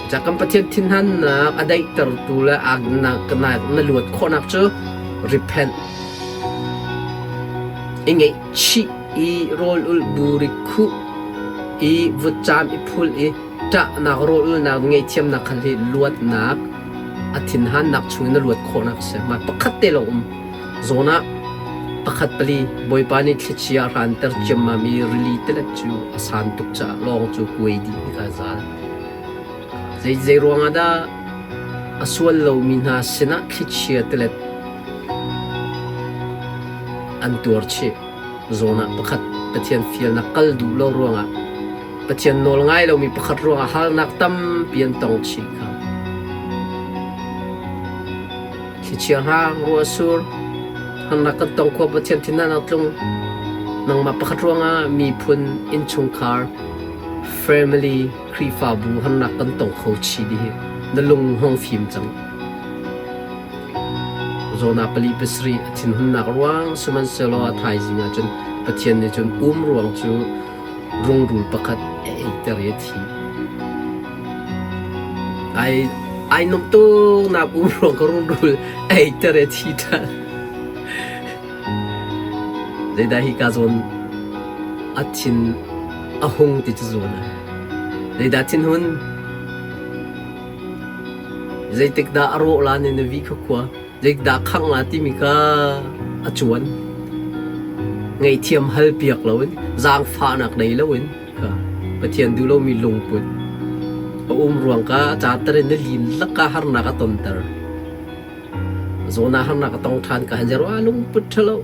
Cucaah kan Pathian thinhannak a daihtertu le na, na, na luat khawhnak cu repent i ngaihchih i rawl ulh buri khuh i vutcaam i phul i ṭahnak rawl ulnak ngaihthiamnak khan hi luatnak a thinhannak chungin na luat khawhnak a si. Mah pakhat te lawng um. Zawn ah pakhat pali Bawipa nih thlichia a hranter ciammam i rili tilet cu a san tuk caah lawng cu kuai dih hika zal. Zei zei ruangah dah a sual lomi hna sinah thlichia tilet an tuar chih. Zawn ah pakhat Pathian fialnak kal duh lo ruangah Pathian nawl ngai lomi pakhat ruangah harnak tampi an tong chih kha. Thlichia hrang, ruah sur, harnak kan tong khua Pathian thinhnak tlung. Nangmah pakhat ruangah miphun, innchungkhar, family, Khrihfabu harnak kan tong kho chih dih hi. Na lung hong fim cang. Jonah pali pasarih a thinhunnak ruang sihmanhsehlaw a thaizing ah cun Pathian nih cun um ruang cu rungrul pakhat a eiter i a thi. Ai ai nuamh tuk nak um ruang ka rungrul a eiter i a thi ṭhan. Zeidah hi ka zawn a thin a hung ti cu zawn ai. Zeidah thinhun? Zeitik dah a rawh la ni na vih kha khua? Zeidah khangh la timi kha a cuan. Ngaihthiam hal piak loin, zaangfahnak nei loin kha Pathian duh lomi lungput a um ruang ka a cater in na lin laka harnak a tonter. Zawn ah harnak a tong ṭhan ka han zero ah lungput ṭhalo.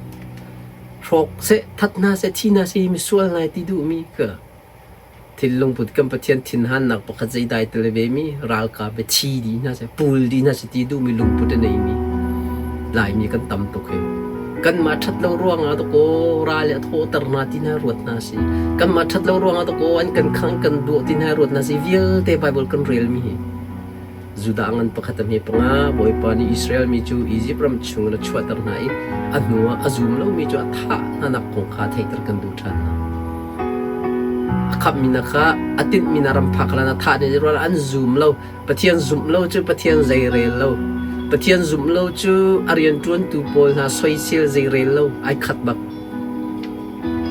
Hrawk seh, that hna seh, thi hna seh, misual ngai ti duhmi ka Thinlungput kan Pathian thinhannak pakhat zeidai tel ve mi ralkap he thi dih hna seh, pul dih hna seh ti duhmi lungput a neimi Laimi kan tam tuk hi. Kanmah ṭhat lo ruangah dakaw ral i a thawter hna ti hna ruat hna si. Kanmah ṭhat lo ruangah dakaw an kan khang kan duah ti hna ruat hna si. Vialte Bible kan relmi hi. Judah ngan pakhat a hme panga Bawipa nih Israel mi cu Izipt ram chungin a chuahter hna i a hnuah a zum lomi cu a thah hnanak kong kha theihter kan duh ṭhan hna. A khamhmi hna kha a tinhmi hna ram phak hlan a thah hna rual an zum lo. Pathian zumh lo cu Pathian zeirel lo. Pathian zumh lo cu a rianṭuantu pawl hna soisel zeirel lo ai khat bak.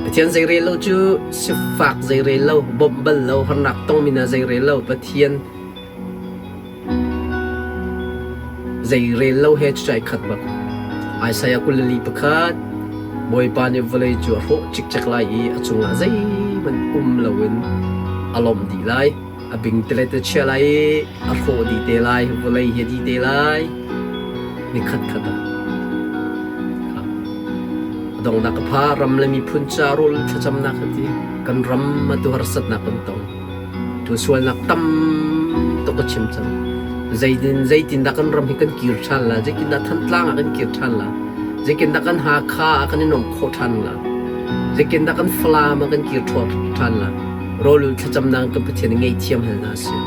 Pathian zeirel lo cu sifak zeirel lo, bawmh bal lo, harnak tongmi hna zeirel lo, Pathian Zeirel lo he cucu khat bak. Isaiah 24 pakhat Bawipa nih vawlei cu a hrawh cikcek lai i a cungah zeihmanh um loin a lawmh dih lai. A bingtelet a chia lai i a hrawh dih te lai. Vawlei hi a dih te lai. Ni khatkhat ah. A donghnak ka pha ram le miphun ca rawl thlacamnak a ti. Kan ram atu harsatnak kan tong. Tu sualnak tam tuk a chim cang. Zeitin zeitindah kan ram hi kan kir ṭhan la? Zeitindah Thantlang ah kan kir ṭhan la? Zeitindah kan Hakha ah kan i nuamh khawh ṭhan la? Zeitindah kan Falam ah kan kir ṭhan la? Rawlul thlacamnak kan Pathian nih ngaihthiam hal hna sih.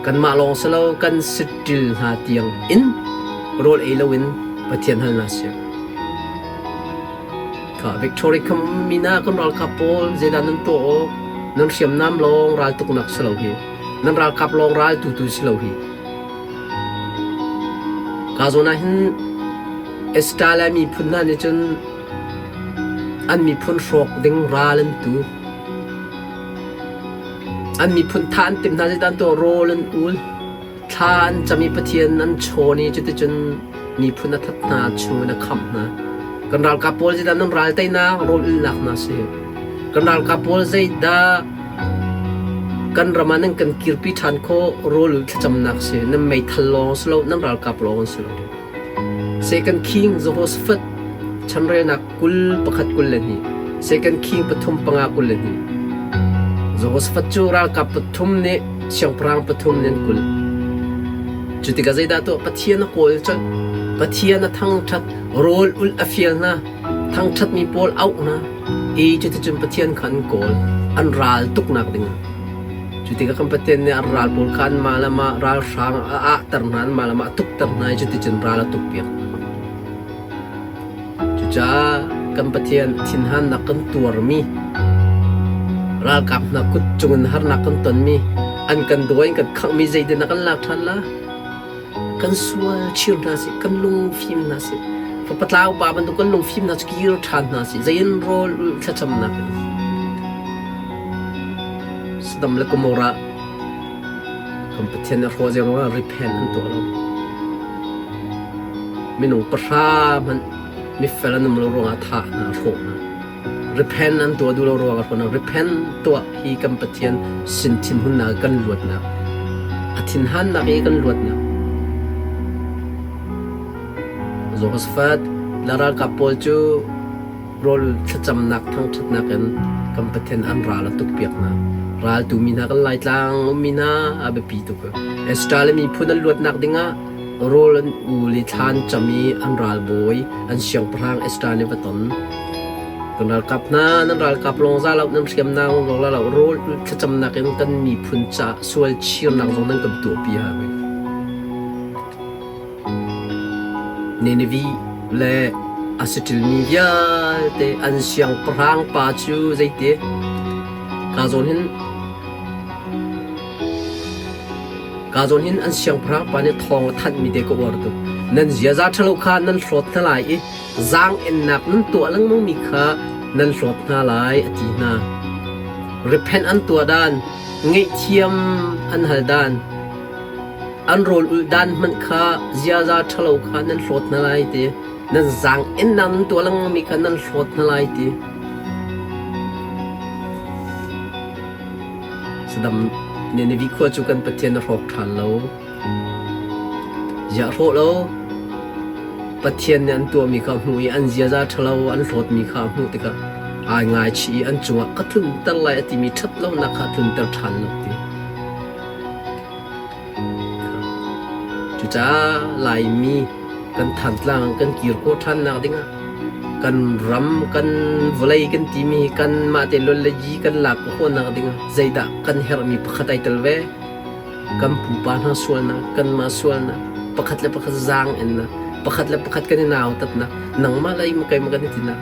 Kanmah lawng si lo kan sitṭil hna tiang in rawl ei loin Pathian hal hna sih. Victory kham mina kan ralkap pawl zeidah nan tuah awk? Nan hriamnam lawng raltuknak si lo hi. Nan ralkap lawng ral tutu si lo hi. Ka zawn ah hin Australia miphun hna nih cun an miphun hrawk ding ral an tu. An miphun thah an timh hna zeidah an tuah rawl an ul. Thla an cam i Pathian an chawn i cuticun miphun a that hna chungin a khamh hna. Kan ralkap pawl zeidah nan ral teinak rawl ulnak hna si. Kan ralkap pawl zeidah kan ram ah nan kan kirpi ṭhan khawh rawl ul thlacamnak si. Nan meithal lawng si lo, nan ralkap lawng si lo. Second King Jehoshaphat chanrelnak 21 22 Second King pathum panga 22 Jehoshaphat cu ralkap pathum nih siangpahrang pathum nih an kulh. Cu tikah zeidah tuah? Pathian a kawl colh. Pathian a thangṭhat, rawl ulh a fial hna, thangṭhatmi pawl auh hna. I cuticun Pathian kha an kawl, an ral tuknak dingah. Cu tikah kan Pathian nih an ral pawl kha anmah le mah ralhrang a ahter hna, anmah le mah a tukter hna i cuticun ral a tukpiak hna. Cucaah kan Pathian thinhannak kan tuarmi. Ralkap hna kut cungin harnak kan tonmi, an kan dawi, an kan khanghmi zeitin dah kan lak ṭhan la? Kan sual chir hna sih, kan lungfim hna sih. Fapatlau pa bantuk kan lungfim hna cu kir ṭhan hna sih. Zei in rawl ulh thlacamnak in. Sodom le Gomorrah kan Pathian nih hrawh zei ruangah repent an tuah lo. Minung pahra hmanh mifel an um lo ruangah thah hna, hrawh hna. Repent an tuah duh lo ruangah hrawh hna. Repent tuah hi kan Pathian sin thinhunnak kan luatnak. A thinhannak i kan luatnak. Jehoshaphat le ralkap pawl cu rawl thlacamnak thangṭhatnak in kan Pathian an ral a tukpiak hna. Raltu mi hna kan Laitlang ummi hna a biapi tuk. Esther le miphun an luatnak dingah rawl an ul i thla an cam i an ralbawi an siangpahrang Esther nih va ton. Kan ralkap hna nan ralkap lawng za lo nan hriamnam lawng la lo rawl thlacamnak in kan miphun caah sual chirnak zong nan kan tuahpi ha. Nineveh le a saṭilmi vialte an siangpahrang pa cu zeiti? Kaa zawn hin kaa zawn hin an siangpahrang pa nih thawng a thanhmi te ka uar tuk. Nan ziaza ṭhalo kha nan hlawt hna lai i zaang-ennak nan tuah lengmangmi kha nan hlawt hna lai, a ti hna. Repent an tuah dan, ngaihthiam an hal dan, An rawl ulh dan hmanh kha ziaza ṭhalo kha nan hlawt hna lai ti. Nan zaang-ennak nan tuah lengmangmi kha nan hlawt hna lai ti. Sadam Nineveh khua cu kan Pathian a hrawk ṭhan lo. Ziah hrawh lo. Pathian nih an tuahmi kha a hmuh i an ziaza ṭhalo an hlawtmi kha a hmuh tikah ai ngaichih i an cungah ka tlunter lai a timi ṭhatlonak kha a tlunter ṭhan lo ti. Cucaah Laimi kan Thantlang kan kir khawh ṭhannak dingah kan ram kan vawlei kan timi hi kanmah te lol le yi kan lak khawhnak dingah zeidah kan herhmi pakhat ai tel ve. Kan pupa hna sualnak, kanmah sualnak, pakhat le pakhat zaang ennak, pakhat le pakhat kan i nautatnak, nangmah le keimah kan i tinak.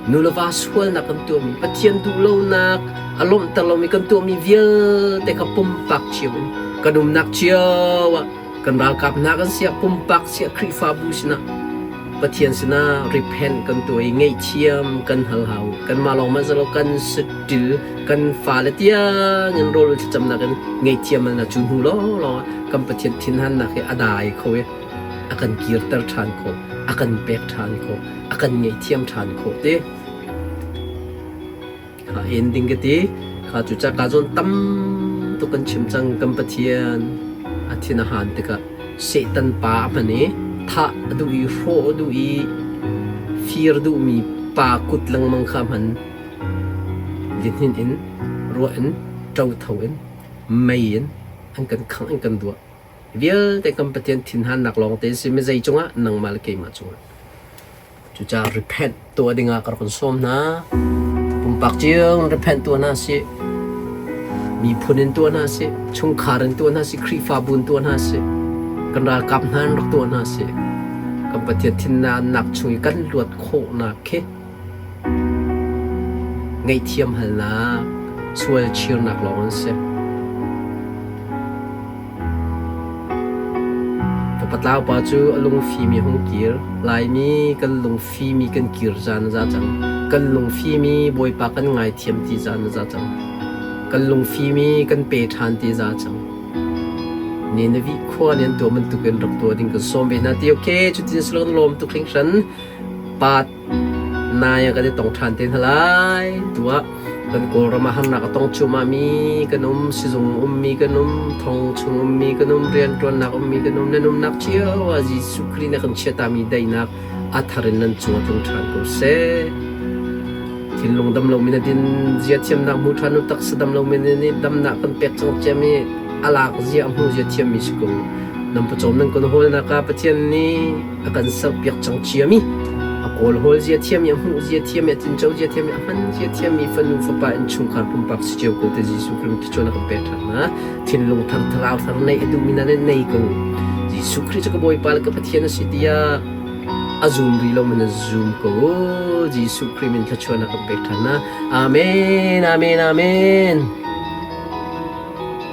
Nu le va sualnak kan tuahmi, Pathian duhlonak a lawmhter lomi kan tuahmi vialte kha pumpak cio in kan umnak cio ah kan ralkap hna kan siah pumpak siah Khrihfabu sinah Pathian sinah repent kan tuah i ngaihthiam kan hal hau. Kanmah lawng hmanh silo kan saṭil kan fale tiang in rawl thlacamnak in ngaihthiam halnak cu hnu lawnglawng ah kan Pathian thinhannak hi a dai kho i a kan kirter ṭhan khawh, a kan pek ṭhan khawh. A kan ngaihthiam ṭhan khawh ti. Kha en ding ka ti. Kha cu ca ka zawn tam tuk kan chim cang kan Pathian a thin a han tikah Satan pa a hman i thah a duh i hrawh a duh i fir duhmi pa kut lengmang kha hman lihnin in ruah in ṭotho in mei in an kan khangh an kan duah. Vialte kan Pathian thinhannak lawngte si mi zei cungah nangmah le keimah cungah. Cucaah repent tuah dingah ka rak in sawm hna. Pumpak cio in repent tuah hna sih. Miphun in tuah hna sih. Chungkhar in tuah hna sih. Khrihfabu in tuah hna sih. Kan ralkap hna in rak tuah hna sih. Kan Pathian thinhannak chung i kan luat khawhnak khi ngaihthiam halnak, sual chirnak lawng an si. Fapatlau pa cu a lungfim i a hung kir. Laimi kan lungfim i kan kir zan a za cang. Kan lungfim i Bawipa kan ngaithiam ti zan a za cang. Kan lungfim i kan pe ṭhan ti a za cang. Nineveh khua nih an tuah bantukin rak tuah ding kan sawm ve hna ti okay cutin si lo kan lawm tuk hringhran. Pa nai ah kan i tong ṭhan te hna lai. Tuah kan Kawlram ah harnak a tong cuahmahmi kan um, sizung ummi kan um, thong chung ummi kan um, rianṭuannak ummi kan um, nan umnak cio ah Jesuh Khrih nih a kan chiatami daihnak a thar in nan cung ah tlung ṭhan ko seh. Thinlung dam lomi na din zia thiamnak hmu ṭhan u, taksa dam lomi nih damnak kan pek cang ciami a lak zia a hmu zia thiammi si ko. Nan pawcawm nan kan hawlnak ah Pathian nih a kan serpiak cang ciami a kawlhawl zia thiam i a hmuh zia thiam i a tinco zia thiam i a hman zia thiammi fanu fapa innchungkhar pumpak si cio ko te Jesuh Khrih thluachuah na kan pek ṭhan hna thinlung thar thlarau thar neih a duhmi na nei ko Jesuh Khrih cu ka Bawipa le ka Pathian a si tiah A zum rih lo man zum ko u. Jesuh Khrih min thluachuahnak kan pek ṭhan hna. Amen, amen, amen.